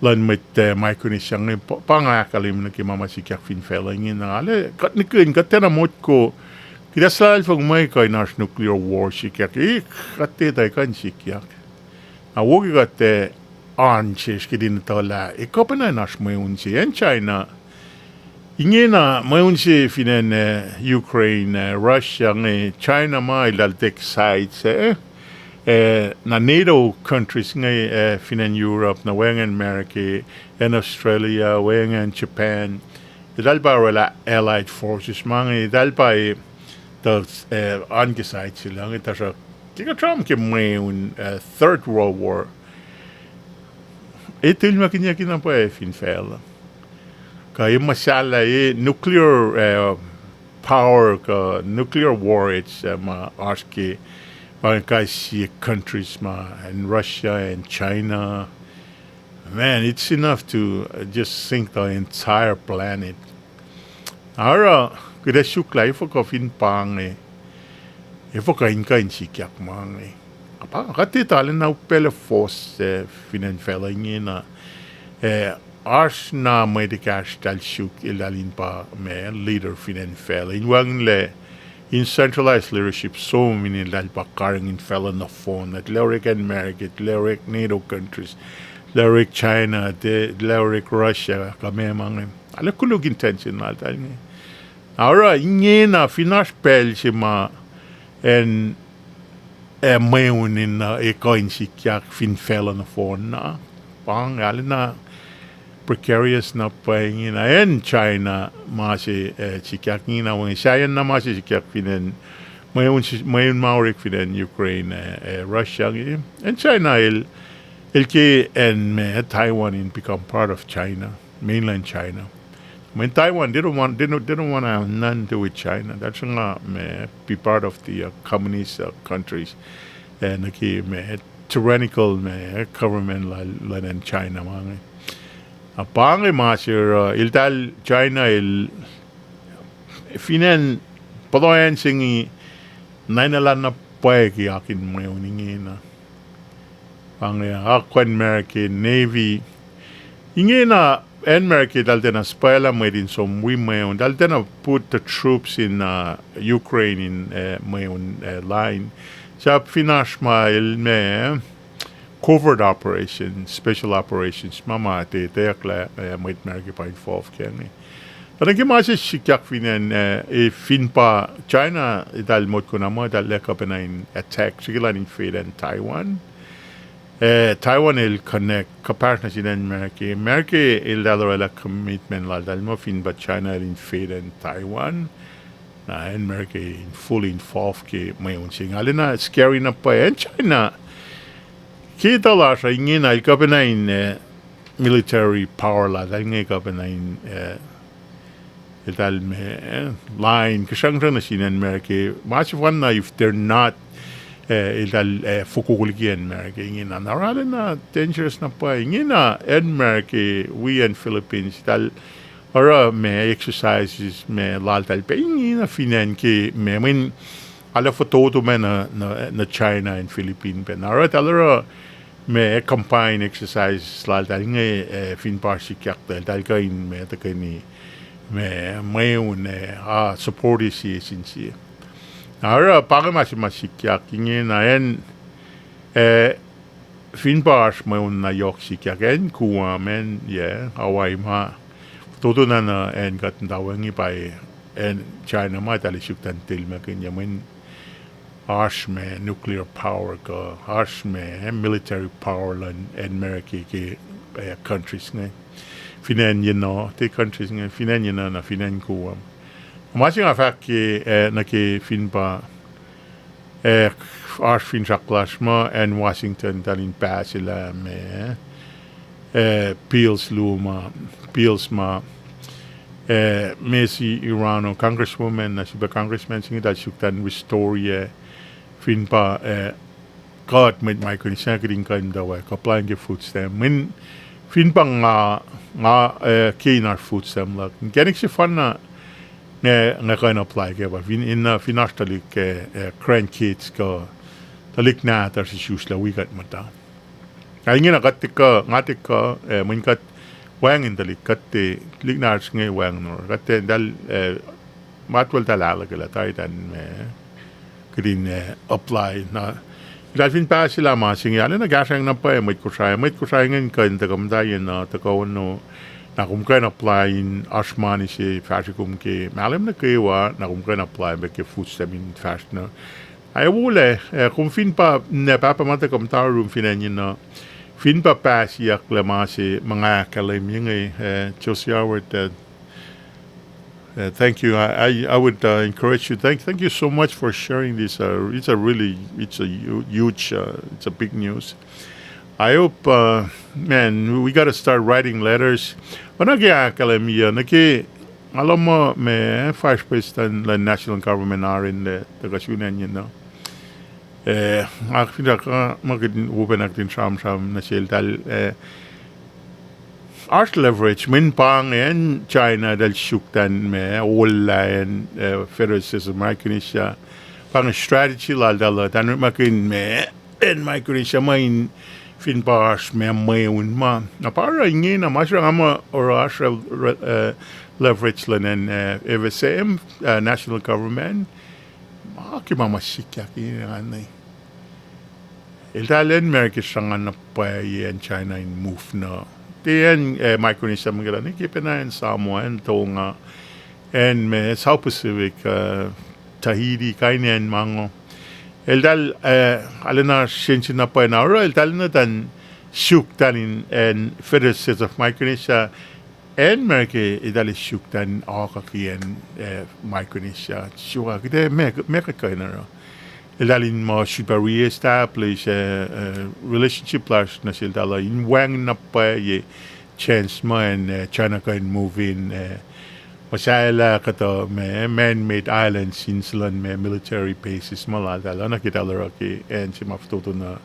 luhn mwet, eh, Micronesia inge, pa, pa nga ahkkahlwemye nuh ke ma ma sikyak fin facluh ingena. Lah kuht nihkihn, kuht tiacna motko, kuht ac suhlahlahlfongi muh kuh in oasr nuclear war sikyak, eh, kuht tiac etuh kuh in sikyak. Na wo ke kuht, eh, oan sesr kuht in etuh lah, eh, kuh pacna in oasr mweun se acn China. Ingena mweun se fin acn, eh, Ukraine, eh, Russia inge, China ma eltahl take sides, eh, eh, na NATO countries inge, eh, fin acn Europe, na wacngihn America, acn Australia, wacngihn Japan, eltahl pa orwaclah allied forces ma inge, eltahl pa, eh, tuh, eh, oan ke side se inge, tuhsruhk ke kuht sramsram ke mweun, eh, Third World War, e tihlmakinyuck na pwacye fin facluh. Kuh e muhsahllah, e nuclear, eh, power kuh nuclear warheads, eh, ma oasr ke, pa inge kais sie countries ma, acn Russia, acn China. Man, it's enough to, uh, just sink the entire planet. Oruh, kuht ac suk lah efuh kuh fin pa inge, efuh kuh in kuh in sikyak ma inge. Pa kuht etuh lah na upac force, eh, fin acn facluh ingena, eh, oasr na mwet ekahsr eltahl suk eltahl in pa ma leader fin acn facluh in wacngihnlac in centralized leadership som in eltahl pa karihngihn facluh nohfohn, tuh lah orek acn America, tuh lah orek NATO countries, tuh lah orek China, tuh lah orek Russia, kuh meac ma inge. Arlac koluk in tension laltahl inge. Oruh ingena fin oasr pacl se ma acn, eh, mweun in, uh, e kuh in sikyak fin facluh nohfohn na. Pa inge arulacna precarious na pwacye ingena. Acn China ma se, eh, sikyak ingena, wacngihn sahyacn na ma se sikyak fin acn, mweun si-, mweun ma orek fin acn Ukraine, eh, eh, Russia inge. Acn China el, el ke acn ma Taiwan in become part of China, mainland China. Mweyen Taiwan, they don't want, they don't, they don't want to have nothing to do with China. That's not, ma, be part of the, uh, communist, uh, countries. Eh, nuh ke ma tyrannical ma government la, luhn acn China ma inge. Na pa inge ma se, uh, eltahl China el fin acn, puhloacn se inge, ninac lal na pwacye ke akihlen mweun ingena. Pa inge, akwuck American Navy. Ingena, acn America eltahl tiacna suhpwaclah mwet in som wi mweun. Eltahl tiacna put the troops in, uh, Ukraine in, uh, mweun, uh, line. Sahp fin oasr ma el ma, covert operations, special operations, ma ma tiac etweyuck lah, uh, mwet America pa involve ke inge. Tuh nuh ke ma se sikyak fin acn, uh, fin pa China, eltahl motko na muh eltahl ac kuh pacna in attack, srihke elan invade acn Taiwan. Eh, Taiwan el connect, kuhpahsr nuh sin acn America. America eltahl orwaclah commitment laltahl muh fin pa China el invade acn Taiwan, na acn America in fully involve ke mweun se inge. Arulacna scary na pwacye acn China. Ke tuh lasr uh ingena el kuh pacna in, eh, military power laltahl inge kuh pacna in, eh, eltahl ma, eh, line, kuh sruhngkuhsruhng nuh sin acn America. Ma sefanna if they're not, eh, eltahl, eh, fokoko liki acn America ingena. Na arulacna dangerous na pwacye ingena acn America, wi acn Philippines, eltahl oruh ma exercises ma laltahl pac ingena fin acn ke ma mweyen arlac fototo ma nuh, nuh, nuh China and Philippines pac. Na oruh eltahl oruh ma combine exercise laltahl inge, eh, fin pa sikyak tuh eltahl kuh in ma tuhkweni ma mweun, eh, a support sie sin sie. Na oruh pa inge ma se ma sikyak ingena acn, eh, fin pa oasr mweun na yohk sikyak acn Guam, acn, yac, Hawaii ma, fototo na nuh acn kuht muhta we inge pa acn China ma eltahl suk tuh tihlmakihnyac mweyen oasr ma nuclear power kuh oasr ma military power luhn acn America ke, eh, countries inge. Fin acn, you know, the countries inge, fin acn, you know, na fin acn Guam. Ma se nga fahk ke, eh, nuh ke fin pa, eh, oasr finsrak lasr muh acn Washington eltahl in pass lah ma, eh, bills luo ma, bills ma, eh, Mazie Hirono, congresswoman, na srihpac congressman se inge eltahl suk tuh restore, eh, fin pa, eh, kuht mwet Micronesia kihtin kuh in tuh wacngihn apply ke food stamp. Mweyen fin pa nga, nga, eh, ke in oasr food stamp luhk, inkacnek sefanna nga, nga kuh in apply ke pa fin, in, uh, fin oasr tuhlihk, eh, eh, grandkids kuh tuhlihk nahtuhsr isuslac wi kuht muhta. Na ingena kuht tiac kuh, nga tiac kuh, eh, mweyen kuht wacngihn tuhlihk, kuht tiac, tuhlihk nahtuhsr inge wacngihn oruh kuht tiac, eltahl, eh, matwacl eltahl ahluhkwelah tari tah ma kihtin, eh, apply. Na eltahl fin pass lah ma se inge, arulacna kahsrweacng na pwacye mwet Kosrae, mwet Kosrae ingacn kuh in tuhkuh muhta yenuh tuhkuh ono, na kom kuh in apply in oasr mani se fahsr kom ke mahlwem nuh kwewa, na kom kuh in apply pac ke food stamp in fahsr nuh. Ac wolac, eh, kom fin pa, na pahpah ma tuhkuh muhta yurum fin acn yenuh, fin pa pass-iyucklac ma se ma nga ahkkahlwemye inge, eh, Josie Howard, eh, Uh, thank you. I, I, I would, uh, encourage you. Thank, thank you so much for sharing this. Uh, it's a really, it's a hu-, huge, uh, it's a big news. I hope, uh, man, we got to start writing letters. Oacna ke ahkkahlwemye, nuh ke, nga luhman ma Vice President luhn national government oarinlac tuhkuh sun acn yenuh. Eh, nga fin, uh, ma kihtin open acting sramsram nuh seltahl, eh, oasr leverage, mweyen pa inge acn China eltahl suk tah ma ollah acn, eh, Federated States of Micronesia. Pa inge strategy laltahl uh, tah orekmakihn ma acn Micronesia ma in fin pa oasr ma mweun ma. Na pa oruh ingena, ma sruhnga ma oruh oasr, eh, leverage luhn acn, eh, F S M, eh, national government. Ma ke ma ma sikyak ingena. Eltahl acn America sruhnga na pwacye acn China in move nuh. Tiac acn, eh, Micronesia muhkwena, nuh ke pacna acn Samoa, acn Tonga, acn ma South Pacific, eh, Tahiti, kain acn ma inge. Eltahl, eh, arulacna sensen na pwacye na oruh eltahl enenuh in suk tah in acn Federated States of Micronesia, acn America eltahl suk tah in akuhkuhi acn, eh, Micronesia. Suk ah, kuht ac, ma, ma kuht kuh in oruh. Eltahl in muh sulpac re-establish, eh, eh, relationship lasr nuh seltahl uh in wacngihn na pwacye chance ma acn, eh, China kuh in move in, eh, muhsahelah kuhtuh ma man-made islands in se luhn ma military bases ma laltahl uh, nuh ke eltahl oruh ke acn se ma fototo nuh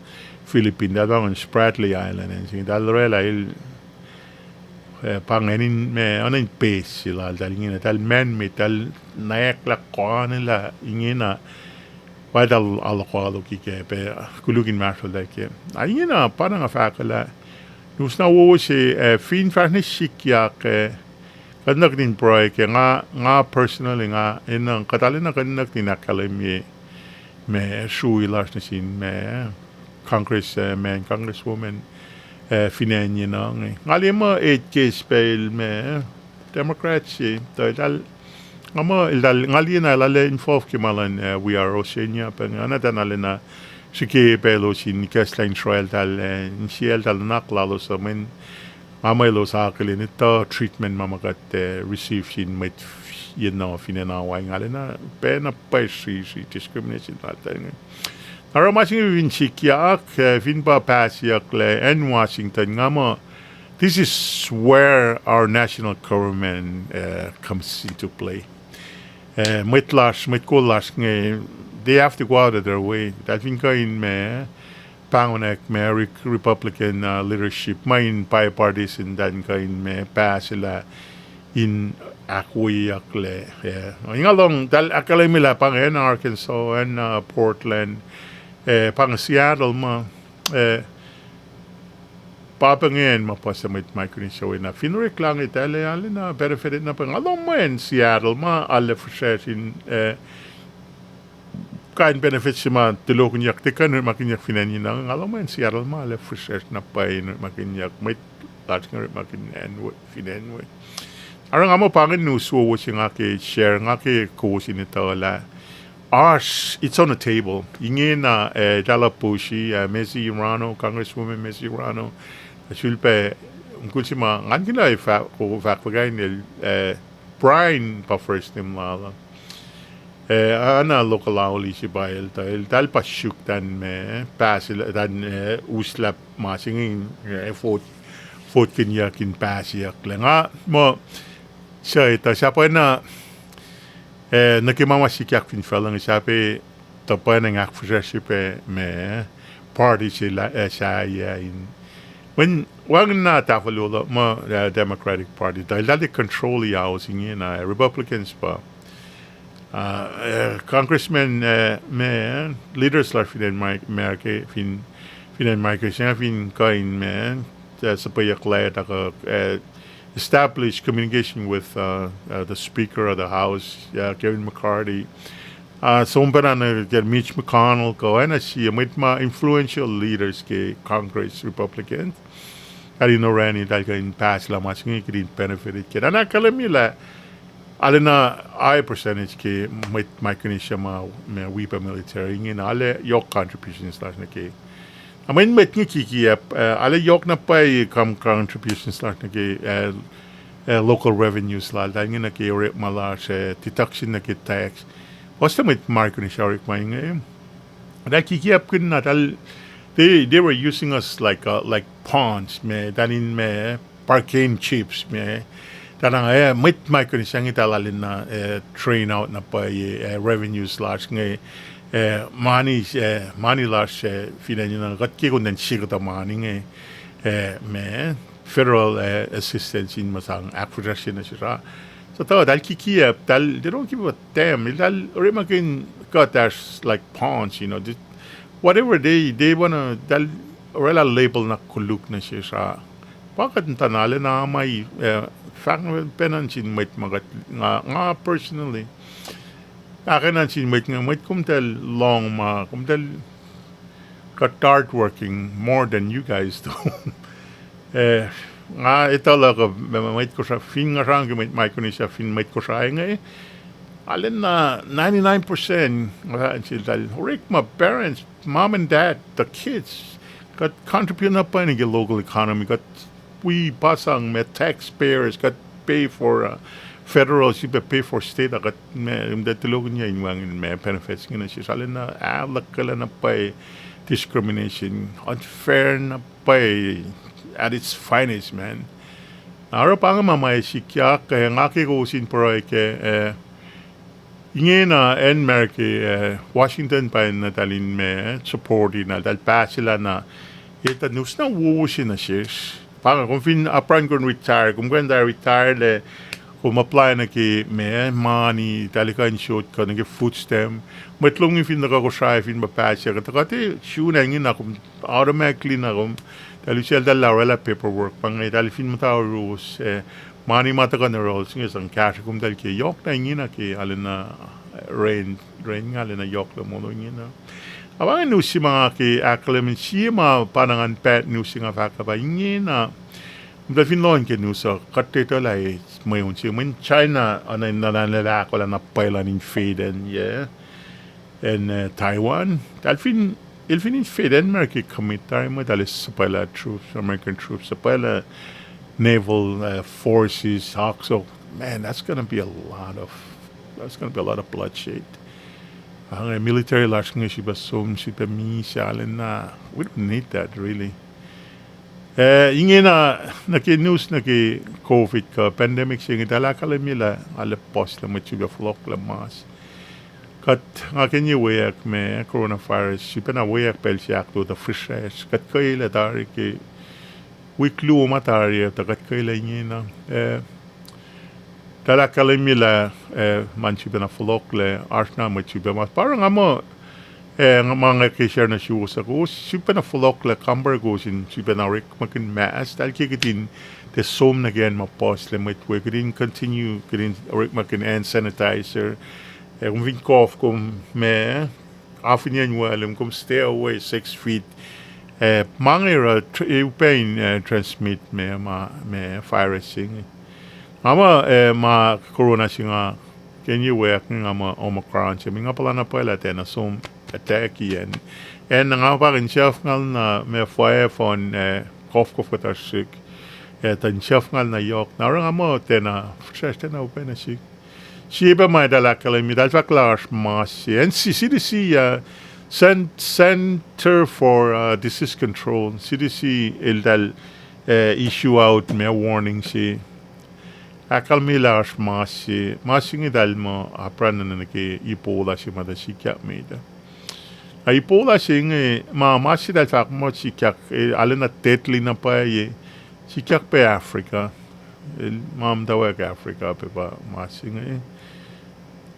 Philippines, eltahl pahngon Spratly Island, acn se inge eltahl orwaclah el, eh, pa ingacn in ma, oacna in base se laltahl ingena, eltahl man-made, eltahl nwacklah koanelah ingena, pa eltahl alu-, alu-, aluki kac, pac koluk inmahsrloltahl kac. Na ingena, pa na nga fahkwelah, nusna wowo se, eh, fin fahsr nuh sikyak, eh, kuht na kihtin pruhe kac, nga, nga personally, nga, enenuh, kuht arulacna kuht na kihtin ahkkahlwemye ma srui lasr nuh sin ma Congress, eh, man, Congresswoman, eh, fin acn yenuh inge. Nga liye muh eight case pac el ma Democrat se, tuh eltahl, nga muh eltahl, nga liye na eltahl involve ke ma luhn, eh, We Are Oceania, pac nga na tuh arulacna srihke pac elos in ikacslah in sruwacltahl, eh, insiyacltahl nuhnak lalos uh, mweyen nga muh elos akihlen etuh treatment ma ma kuht, eh, receive sin mwet yenuh fin acn Hawaii, nga arulacna pacna pwacye sri, sri discrimination laltahl inge. Na oruh ma se inge fin sikyak, eh, fin pa pass-iyucklac acn Washington, nga muh, this is where our national government, eh, comes into play. Eh, mwet lasr, mwet kol lasr inge, they have to go out of their way. Eltahl fin kuh in ma, pahngonwack ma Re-, Republican, uh, leadership, ma in bipartisan, eltahl in kuh in ma pass lah in ahkwoyeyucklac, eh. Nga lohng, eltahl ahkkahlwemye lah pa inge acn Arkansas, acn, uh, Portland, eh, pa inge Seattle ma, eh, pa pa inge acn ma puhs mwet Micronesia oacna fin oreklah inge eltahl arulacna benefited na pa inge. Nga lohng ma acn Seattle ma arlac fihsracsr in, eh, kain benefit se ma tulohkihnyuck, tiac kuh in orekmakihnyuck fin acn yenuh, nga lohng ma acn Seattle ma arlac fihsracsr na pwacye in orekmakihnyuck, mwet lasr inge orekmakihn acn we, fin acn we. Oruh nga muh pa inge news wowo se nga ke share, nga ke kowos in etuh lah oasr, it's on the table. Ingena, eh, eltahl push-i, eh, Mazie Hirono, Congresswoman Mazie Hirono, sulpac, mukul se ma, ngan kihla fah-, ko fahk fuhkah in el, eh, Brian pa first name lal uh. Eh, oacna local Aolihs pa el tuh, eltahl pa suk tah in ma, pass el, tah in, eh, uslap ma se inge, eh, vote, vote-kihnyuck in pass-iyucklac. Nga muh, suc etuh, sahp oacna, eh, nuh ke ma ma sikyak fin facluh inge, sahp, tuhpan in ahkfihsracsrye pac ma, eh, party se lah, eh, sahyac in. Mweyen wacngihn na tahfuhluhluh muh, eh, Democratic Party, tuh eltahl tiac control-i House ingena, eh, Republicans pa. Uh, eh, Congressman, eh, ma, leaders lasr fin acn America, fin, fin acn America se inge fin kuh in ma, eh, suhpweyucklac tuh kuh, eh, establish communication with, uh, uh, the Speaker of the House, uh, Kevin McCarthy. Uh, som pacna nuh ke Mitch McConnell kuh oacna sie mwet ma influential leaders ke Congress Republican. Eltahl in orani, eltahl kuh in pass lah ma se inge kuht in benefit ke. Na ahkkahlwemye lah arulacna high percentage ke mwet Micronesia ma, ma wi pac military ingena arlac yohk contributions lasr nuh ke. Na mweyen mwet inge kikiap, eh, arlac yohk na pwacye com-, contributions lasr nuh ke, eh, eh, local revenues lal, eltahl inge nuh ke orekma lasr, eh, deduction nuh ke tax. Puhslac mwet Micronesia orekma inge. Eltahl kikiapkihn na, eltahl, they, they were using us like, uh, like pawns, ma, eltahl in ma, bargain chips, ma. Eltahl na, eh, mwet Micronesia inge eltahl arulacna, eh, drain out na pwacye, eh, revenues lasr inge, eh, mani, eh, mani lasr, eh, fin acn inge, kuht ke kuh in sikuhtuh mani inge, eh, ma, federal, eh, assistance in ma sang ahkfihsracsrye nuh sesr ah. So tuh, eltahl kikiap, eltahl, they don't give a damn. Eltahl orekmakihn kuht as, like, pawns, you know, they, whatever they, they wanna, eltahl orwaclah label na koluk nuh sesr ah. Pa kuht in tuh na arulacna ma, eh, fahk pacna nuh sin mwet ma kuht, nga, nga personally. Ahkena nuh sin mwet, nga, mwet, komtahl lohng ma, komtahl, kuht hardworking more than you guys do. Eh, nga etuh lah kuh, ma, ma, mwet Kosrae, fin nga sramsram ke mwet Micronesia, fin mwet Kosrae inge, arulacna ninety-nine percent, nga sramsram sel, eltahl orekma, parents, mom and dad, the kids, kuht contribute na pwacye nuh ke local economy, kuht wi pa sang ma taxpayers, kuht pay for, uh, federal, srihpac pay for state, ah, kuht ma, um, tuh tulokihnyac in wacngihn ma benefits inge nuh sesr, arulacna, ah, luhkuhlacna pwacye discrimination, unfair na pwacye at its finest, man. Na oruh pa inge ma ma sikyak, eh, nga ke kowos in pruhe kac, eh, ingena acn America, eh, Washington pa na eltahl in ma, support-i na, eltahl pass-i lah na, etuh news na wowo se nuh sesr. Pa inge kom fin apkuhran kom retire, kom kuh in retire lac, kom apply nuh ke ma, mani, eltahl kuh in sot kuh nuh ke food stamp. Mwet lom fin tuhkuh Kosrae fin pa pass-i, kuh tuhkuh te sun ingena kom automatically na kom, eltahl usacltahl lah orwaclah paperwork, pa inge eltahl fin muhta oruh, eh, mani ma tuhkuh nuh yohrohl se inge sang kahsruh komtahl ke yohk na ingena ke arulacna, eh, rain, rain inge arulacna yohk lah molo ingena. Ac pa inge news se ma nga ke ahkkahlwemye, sie ma pa na ngan bad news se nga fahk lah pa ingena. Komtahl fin lohng ke news uh, kuht etuh lah mweun se, mweun China, uh, na, na, na, na, ahkolah na pwacye elan invade-i, yeah. Acn, uh, Taiwan. Eltahl fin, el fin invade-i, America commit tari muh eltahl suhpwaclah troops, American troops, suhpwaclah naval, uh, forces, oak sohk. Man, that's gonna be a lot of, that's gonna be a lot of bloodshed. Uh, military lasr inge srihpac som, srihpac misac arulacna. We don't need that, really. Eh, ingena, nuh ke news nuh ke COVID kuh pandemic se inge, eltahl ahkkahlwemye lah arlac puhslac mwet sifilpac fohlohklac mas. Kuht, nga ke inge weack ma coronavirus, sifilpac na weack pacl se ahkluo tuh fihsracsr. Kuht kuh elah tari ke wik luo ma tari ah, tuh kuht kuh elah ingena. Eh, eltahl ahkkahlwemye lah, eh, ma sifilpac na fohlohklac, oasr na mwet sifilpac mas. Pa oruh nga muh, eh, nga, ma nga ke share nuh suwos uh, kowos sifilpac na fohlohklac, compare kowos in sifilpac na orekmakihn mask, eltahl ke kihtin tiac som nuh ke acn ma puhslac mwet we, kihtin continue, kihtin orekmakihn hand sanitizer. Eh, kom fin cough, kom ma, afin acn waclum, kom stay away six feet. Eh, ma inge oruh tr-, eh, upac in, eh, transmit ma, ma, ma virus se inge. Nga muh, eh, ma corona se nga ke inge weack inge nga muh Omicron se, mweyen nga puhla na pwacye lah tiacna som attack-i acn. Acn nga pa in sifilngal na ma fwac fon, eh, kofkof kuhtuh srihk. Eh, tuh in sifilngal na yohk. Na oruh nga muh tiacna, fihsracsr tiacna upac nuh sihk. Sie pac ma eltahl ahkkahlwemye, eltahl fahk lah oasr mas se. And C D C, uh, Cen-, Center for, uh, Disease Control, C D C eltahl, uh, issue out ma warning se. Ahkkahlwemye lah oasr mas se, mas se inge eltahl muh apkuhran nuh ke Ebola se ma tuh sikyak met ah. Na Ebola se inge, ma, ma se eltahl fahk muh sikyak, eh, arulacna deadly na pwacye, sikyak pac Africa. El ma muhtwacwacack Africa pac pa ma se inge.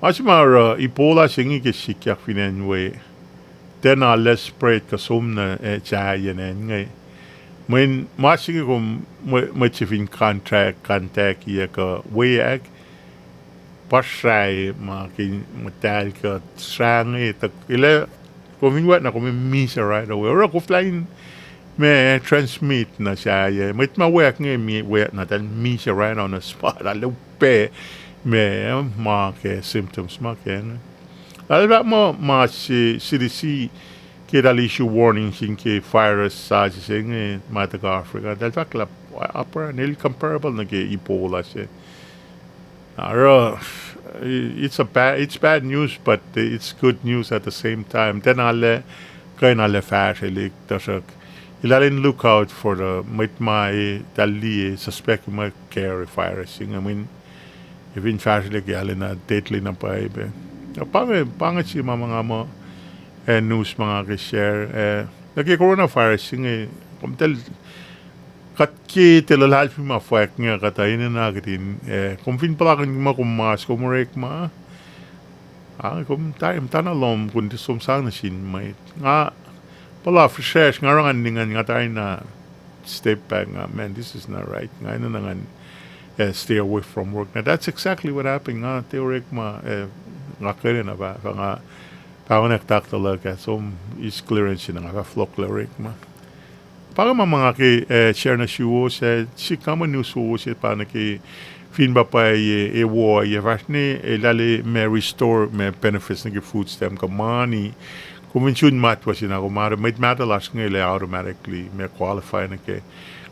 Ma se ma oruh Ebola se inge ke sikyak fin acn we, tiacna lacna spread kuh som nuh, eh, sahyac an inge. Mweyen ma se inge kom, mwe, mwet se fin contact, contact-iyac kuh weack, pa srah ma ke muhtahl kuh srah inge, tuh el ac, kom fin weack na kom ac misac right away. Oruh koflah in ma transmit nuh sahyac. Mwet ma weack inge, ma weack na eltahl misac right on the spot. Arlac upac ma, ma ke symptoms ma ke inge. Eltahl fahk muh ma se C D C ke eltahl issue warning sin ke virus sasuc se inge ma tuhkuh Africa, eltahl fahk lah apkuhran el comparable nuh ke Ebola se. Oruh, it's a bad, it's bad news, but it's good news at the same time. Tiacna arlac, kuh in arlac fahsrwelihk, tuhsruhk eltahl in look out for the, mwet ma eltahl liye suspect ma carry virus inge, mweyen ac fin fahsrwelihk arulacna deadly na pwacye pac. Pa inge, pa inge se ma ma nga muh, eh, news ma nga ke share, eh, nuh ke coronavirus inge, komtacl kuht ke tiac luhlahlfongi ma fwack inge, kuht enenuh kihtin, eh, kom fin puhlakihn muh kom mas, kom orekma, ah, kom ta-, muhtana lom, kom tiac som sang nuh sin mwet. Nga puhla fihsracsr, nga oruh ngan ningacn, nga tari na step back, nga, man, this is not right. Nga enenuh ngan, eh, stay away from work. Now, that's exactly what happened. Nga tiac orekma, eh, nga kena na pa, pa nga pahngonwack doctor luhk ah, som eis clearance na nga fah fohlohklac orekma. Pa inge ma ma nga ke, eh, share nuh suwos, eh, sihk nga mwe news wowo se pa nuh ke fin pa pwacye, eh, wo, eh, fahsr ne, eh, eltahl ma restore ma benefits nuh ke food stamp kuh mani. Kom fin sun matwac se na kom, mwet mahtuh lasr inge lac automatically ma qualify nuh ke.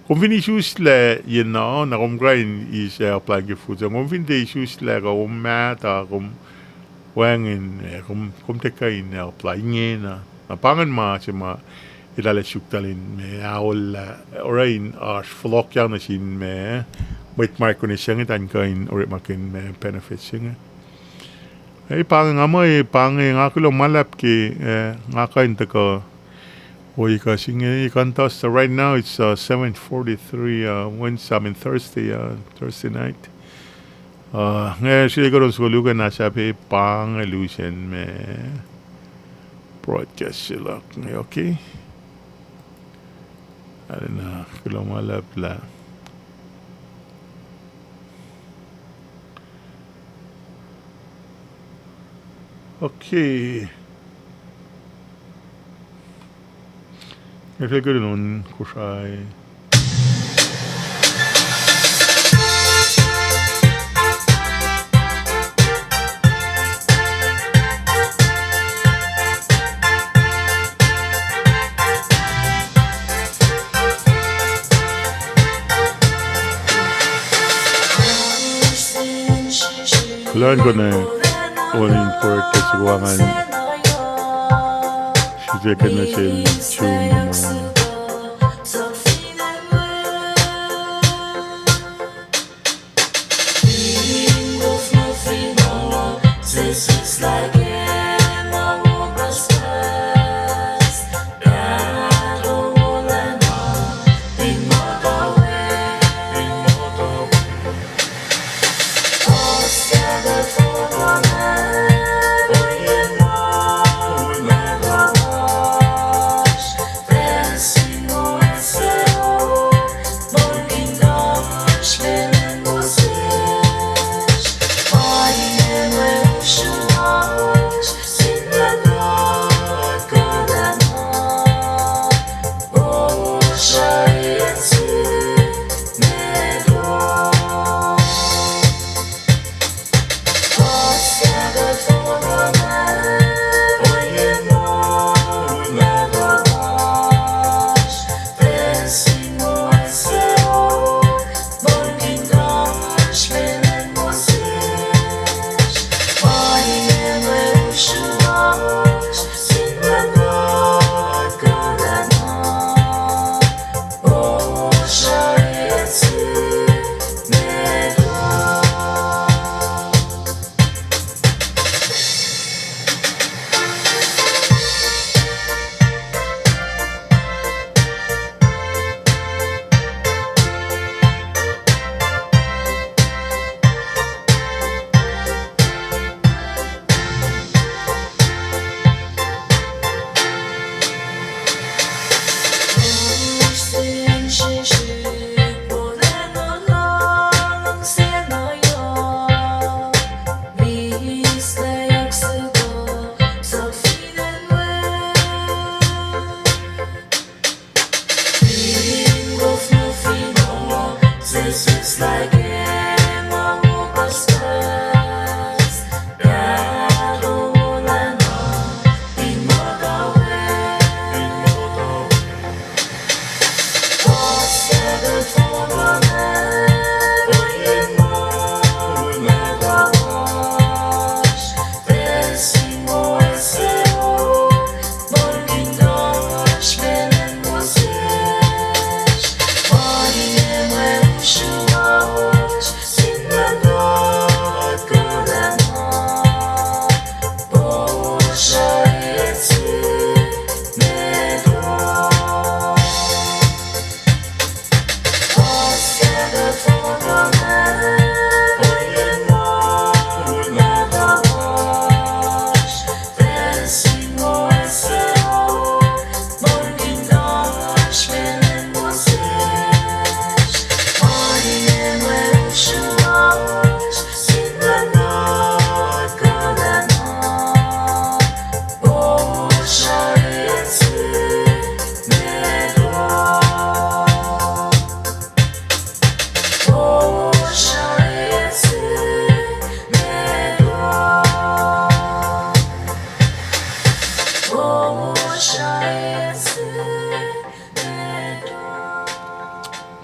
Kom fin isuslac, you know, na kom kuh in eis, eh, apply ke food stamp. Kom fin tiac isuslac kuh kom mahtuh, kom wacngihn, eh, kom, kom tiac kuh in apply ingena. Na pa ingacn ma se ma eltahl ac suktahl in ma aollah, oruh in oasr fohlohkyak nuh sin ma mwet Micronesia inge tuh in kuh in orekmakihn ma benefits se inge. Eh, pa inge nga muh, eh, pa inge nga kuloh ma luhlahp ke, eh, nga kuh in tuhkuh ohiyac se inge, eh, kuh in tuhkuh, right now it's, uh, seven forty-three, uh, Wednesday, I mean Thursday, uh, Thursday night. Uh, nga srihke kuht on soko luhk ah na sahp pa inge lusen ma broadcast se luhk inge, okay. Arulacna kuloh ma luhlahp lah. Okay. Nga feel good on Kosrae. Kuloh in konwacack on in pwacr ke soko angan srihpac nuh sel June ma.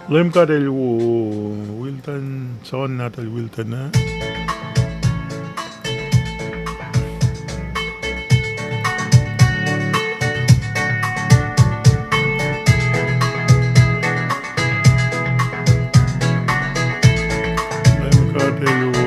Leum God El wo, Wilton, John nahtuhl Wilton ah. Leum God El wo.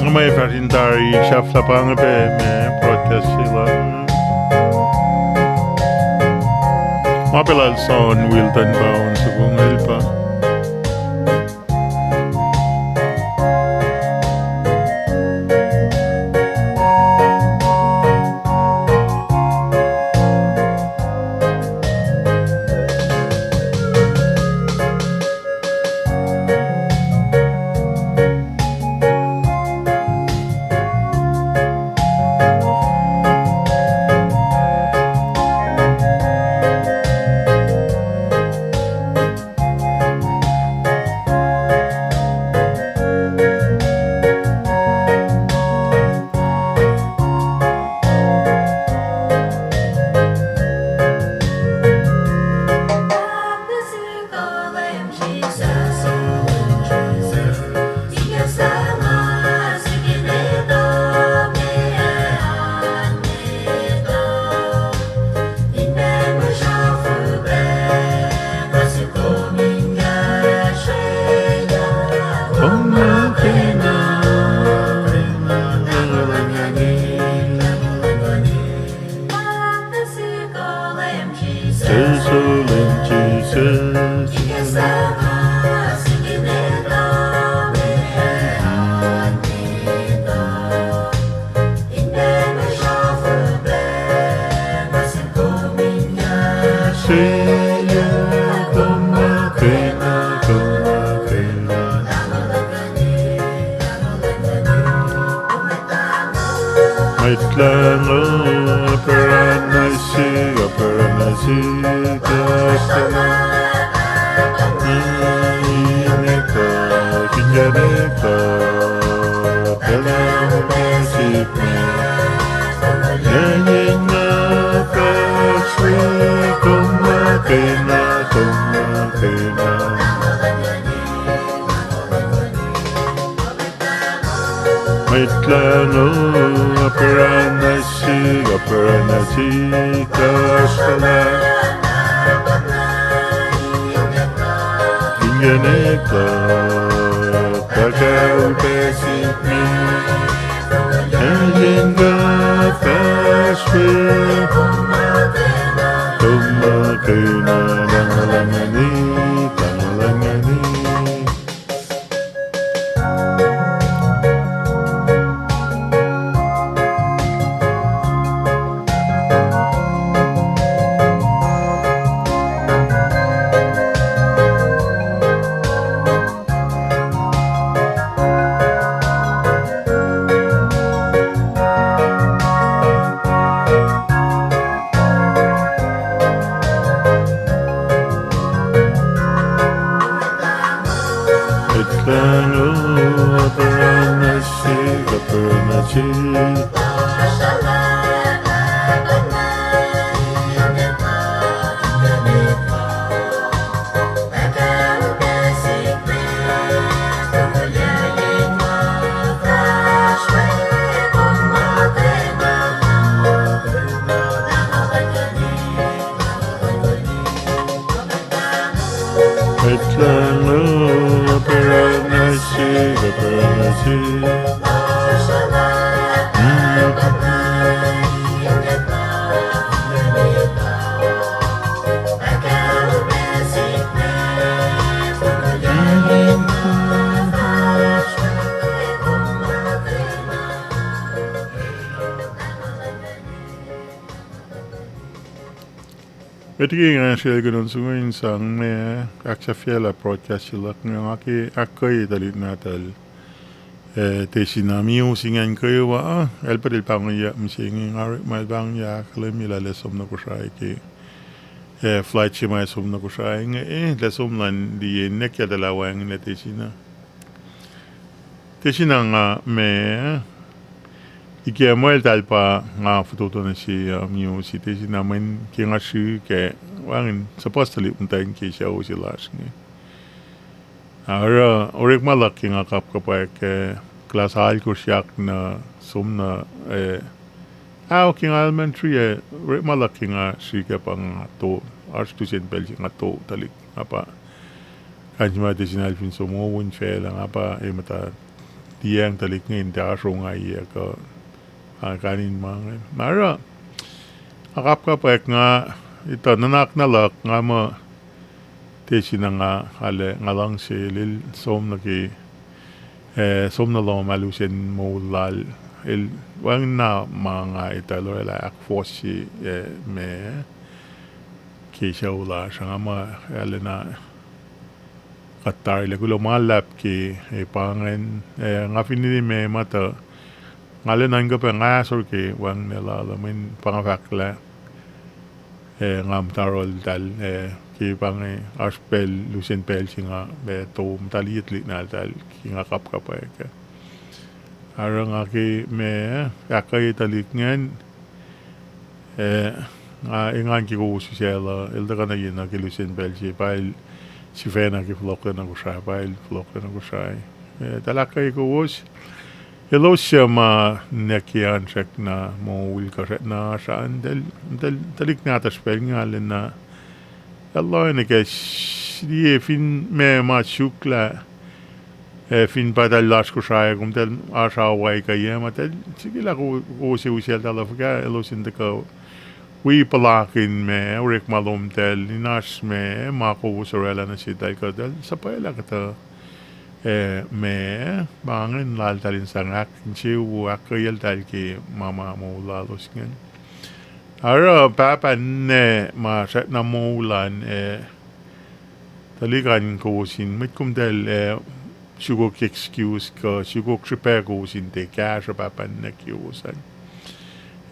Nga muh fahsr in tari sahflah pa inge pac ma broadcast se luhk. Ma pacl lal John Wilton pa on soko inge el pa. Jerusalem, Jesus. Eya, kom ma kena, kom ma kena. Mwet Lahngo, apkuhran nuh sihk, apkuhran nuh sihk, oasr tuhlihk. Inge kuht, inge kuht, pacl uh upac sihk me. Yayen nga fahsr we, kom ma kena, kom ma kena. Mwet Lahngo, apkuhran nuh sihk, apkuhran nuh sihk, oasr tuhlihk. Inge kuht, pacl uh upac sihk me. Yayen nga fahsr we, kom ma kena, luhngse luhn Nguhn, luhngse luhn Nguhn. Mwet Lahngo, apkuhran nuh sihk, apkuhran nuh sihk. Mwet Lahngo, apkuhran nuh sihk, apkuhran nuh sihk. Met liki nga srwacl kunon soko in sang me, ahksahfyelah broadcast se luhk inge, nga ke ahkkweye tuhlihk nahtuhl, eh, Tesina Mius ingacn kwewa, ah, elpacl el pahngonyuck mihsenge, nga orekma el pahngonyuck ahkkahlwemye lah el ac som nuh Kosrae ke, eh, flight se ma som nuh Kosrae inge, eh, el ac som luhn liye nwacklah tuh lah wacngihnlac Tesina. Tesina nga me, ike muh eltahl pa nga fototo nuh se, uh, Mius, Tesina mweyen ke nga srihke, wacngihn suhpuhs tuhlihk muhtwacn ke sucu se lasr inge. Oruh orekma luhk ke nga kapkapwack, eh, kuhlahs alkosr yak na som na, eh, ao ke nga elementary, eh, orekma luhk ke nga srihke pa nga to, oasr lusen pacl se nga to tuhlihk, nga pa kain se ma Tesina el fin som wowin facluh, nga pa e muhta liyacacng tuhlihk inge in tiac oasr ongaiyac kuh, ah, kain in ma inge. Na oruh, nga kapkapwack nga, etuh nuhnak na luhk nga muh Tesina nga, ale nga luhngse el, el som nuh ke, eh, som nuh lohm ah lusen moul lal. El wacngihn na ma nga etuh el oraclah ahkfohsye, eh, me ke sucu lasr ah, nga muh arulacna kuht tarilac kuloh ma luhlahp ke, eh, pa ingacn, eh, nga fin liye me ma tuh, nga arulacna nuhnkuh pac nga ahsor ke wacngihnlac lal uh, mweyen pa nga fahk lah, eh, nga muhta yohrohltahl, eh, ke pa inge oasr pacl lusen pacl se nga, eh, to muhta liye tuhlihk nahtuhl ke nga kapkapwack ah. Oruh nga ke me, ahkkweye tuhlihk ingacn, eh, nga engan ke kowos usacluh, el tuhkuh nuh ye nuh ke lusen pacl se, pa el sifacna ke fohlohklac nuh Kosrae, pa el fohlohklac nuh Kosrae. Eh, eltahl ahkkweye kowos. Elos suc ma nwack ke an srackna moul kuh srackna oasr an, eltahl, eltahl tuhlihk nahtuhsr pacl inge arulacna el lohacng ke s-, liye fin ma ma suk lah, eh, fin pa eltahl lasr Kosrae, kom eltahl oasr Hawaii kuh yac ma, eltahl srihke lah ko-, kowos ac usacltahl uh fuhkah elos in tuhkuh wi puhlakihn ma orekma lomtahl, in oasr ma, ma kowos oraclah nuh seltahl kuh eltahl suhpwaclah kuhtuh, eh, ma, ma ingacn laltahl in sang ahk-, insewowo ahkkweyeltahl ke ma ma moul lalos ingacn. Oruh pahpah ninac ma srackna moul an, eh, tuhlihk an kowos in mwet komtacl, eh, sukok excuse kuh sukok srihpac kowos in tiac kahsruh pahpah ninac kiyowos an.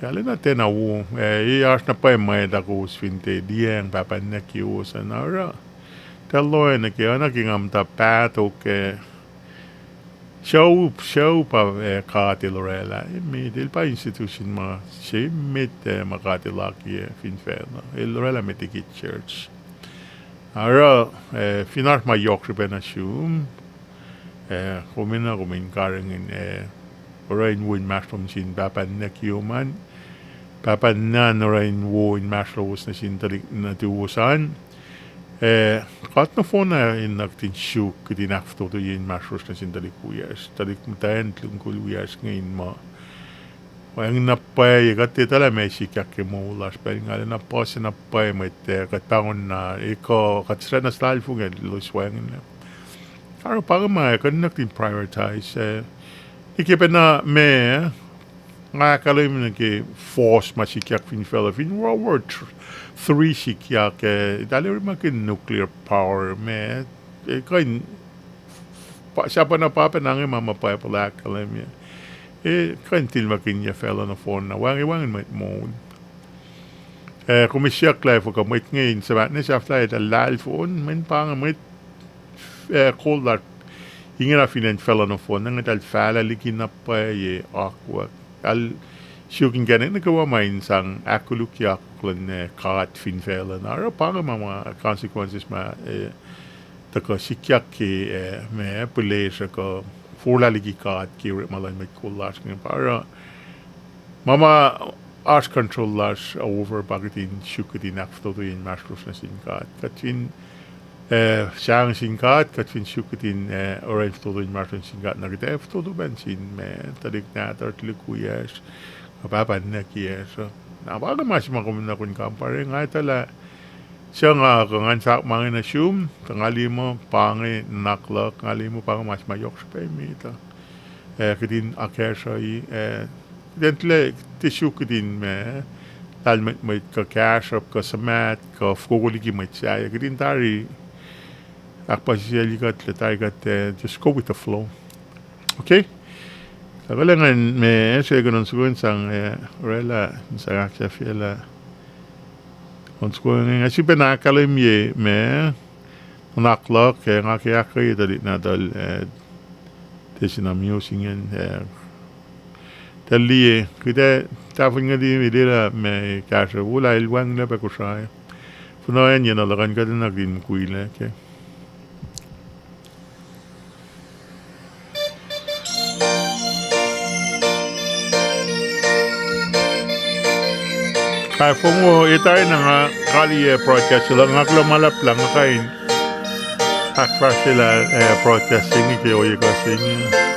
Arulacna tiacna wo, eh, e oasr na pwacye mwacta kowos fin tiac liyacacng pahpah ninac kiyowos an. Oruh tuh lohacng nuh ke, oacna ke nga muhta pahtok, eh, sucu, sucu pa, eh, God El orwaclah. Emet, El pa institution ma se emet, eh, ma God El akiyac fin facluh. El orwaclah met liki church. Oruh, eh, fin oasr ma yohk srihpac nuh sum, eh, kom enenuh kom in karihngihn, eh, oruh in wo inmahsrlom sin pahpah ninac kiyom an. Pahpah ninac an oruh in wo inmahsrlowos nuh sin tuhlihk nuhtuwos an. Eh, kuht nohfohn na in nuh kihtin suk kihtin ahkfototoye inmahsrlosr nuh sin tuhlihk wiyacsr, tuhlihk muhtwacn, tuhlihk mukul wiyacsr inge in muh wacngihn na pwacye kuht etuh lah meac sikyak ke moul lasr pacl inge, arulacna puhs na pwacye mwet, eh, kuht pahngona, eh, kuh kuht srackna luhlahlfongi elos wacngihnlac. Oruh pa inge ma kuht in nuh kihtin prioritize, eh, ike pacna ma nga ahkkahlwemye nuh ke force ma sikyak fin facluh fin World War Three sikyak, eh, eltahl orekmakihn nuclear power ma, eh, kuh in, pa, sahp na pa pacna inge ma ma Bible ahkkahlwemye. Eh, kuh in tilmakihnyac facluh nohfohn na, wacngihn, wacngihn mwet moul. Eh, kom ac siyuck lah efuh kuh mwet inge in suhmaht ne sahflah eltahl luhlahlfongi, mweyen pa inge mwet, eh, kol lasr ingena fin acn facluh nohfohn na inge eltahl fahlah liki na pwacye akwuck. Eltahl suk inkacnek nuh kwewa ma in sang ahkkolukye akwuck luhn, eh, God fin facluh. Na oruh pa inge ma ma consequences ma, eh, tuhkuh sikyak ke, eh, ma pihlesruh kuh forlah liki God ke orekma luhn mwet kol lasr inge. Pa oruh ma ma oasr control lasr over pa kihtin suk kihtin ahkfototoye inmahsrlosr nuh sin God. Kuht fin, eh, sang sin God, kuht fin suk kihtin, eh, oruh in fototo inmahsrlosr nuh sin God, na kuht ac fototo pac nuh sin ma, tuhlihk nahtuhl, tuhlihk wiyacsr, kuh pahpah ninac kiyacsr uh. Na pa inge ma se ma kom in nuh kom in kampare, nga etuh lah suc nga kuh ngan fahk ma inge nuh sum, tuh nga liye muh pa inge nuhnak luhk, nga liye muh pa inge ma se ma yohk srihpac emet uh. Eh, kihtin akacsruhi, eh, kihtin tilac, tiac suk kihtin ma, lahlmwetmwet kuh kahsruhp kuh suhmaht kuh fokoko liki mwet sahyac. Kihtin tari ahkpuhsisaclye kuht, lah tari kuht, eh, just go with the flow. Okay? Kuh kuhlwacng ngan ma se kuh in soko in sang, eh, orwaclah in sang ahksahfyelah on soko inge, nga sifilpac ahkkahlwemye ma nuhnak luhk, eh, nga ke ahkkweye tuhlihk nahtuhl, eh, tiac sin amyos ingacn, eh, tuh liye kuht ac tahfongihn kuht in lwelah ma kahsruh wo lah el wacngihnlac pac Kosrae. Fuhnuh acn yenuh luhkuhn kuht in nuh kihtin mukwilac ke Ac fong wo, etwacna nga kaliyac broadcast se luhk, nga kuloh ma luhlahp lah nga kuh in ahkfahsryelah, eh, broadcast se inge ke ohiyac kuh se inge.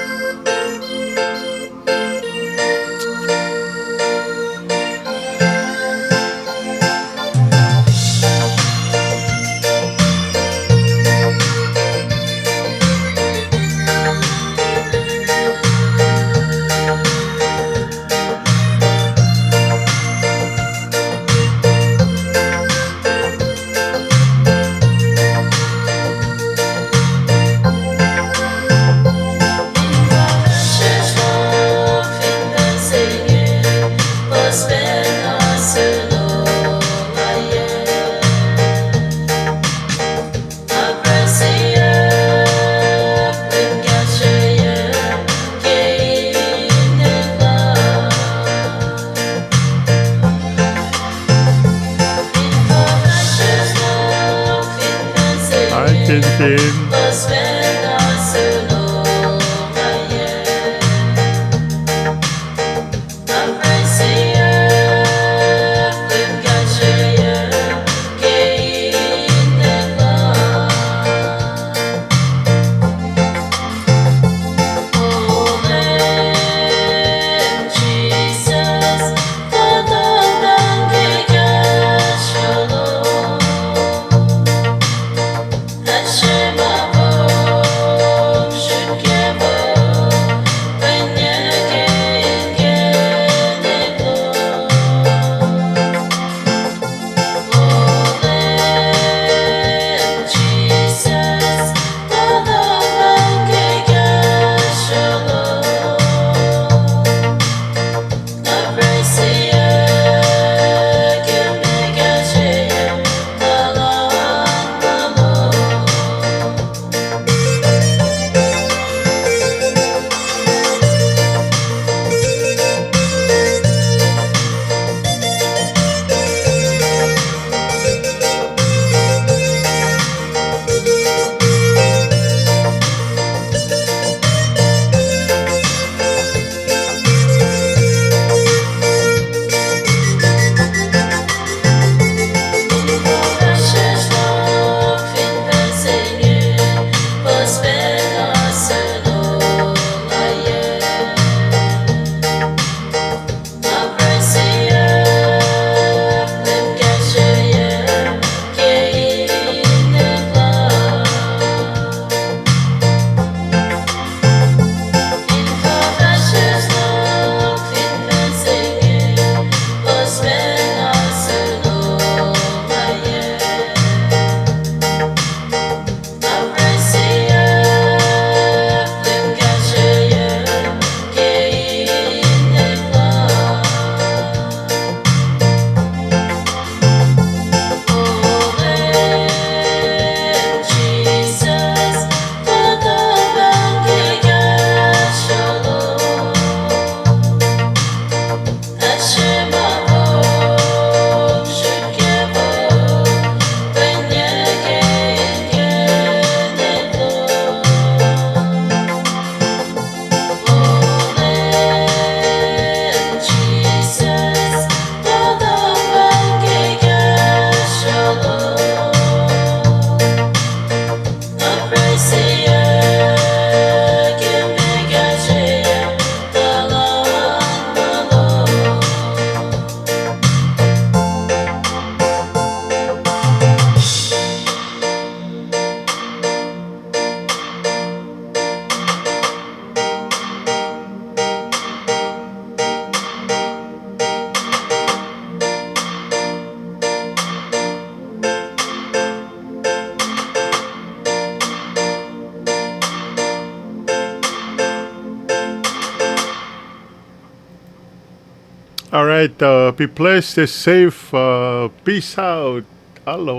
All right, uh, be blessed, stay safe, uh, peace out. Hello.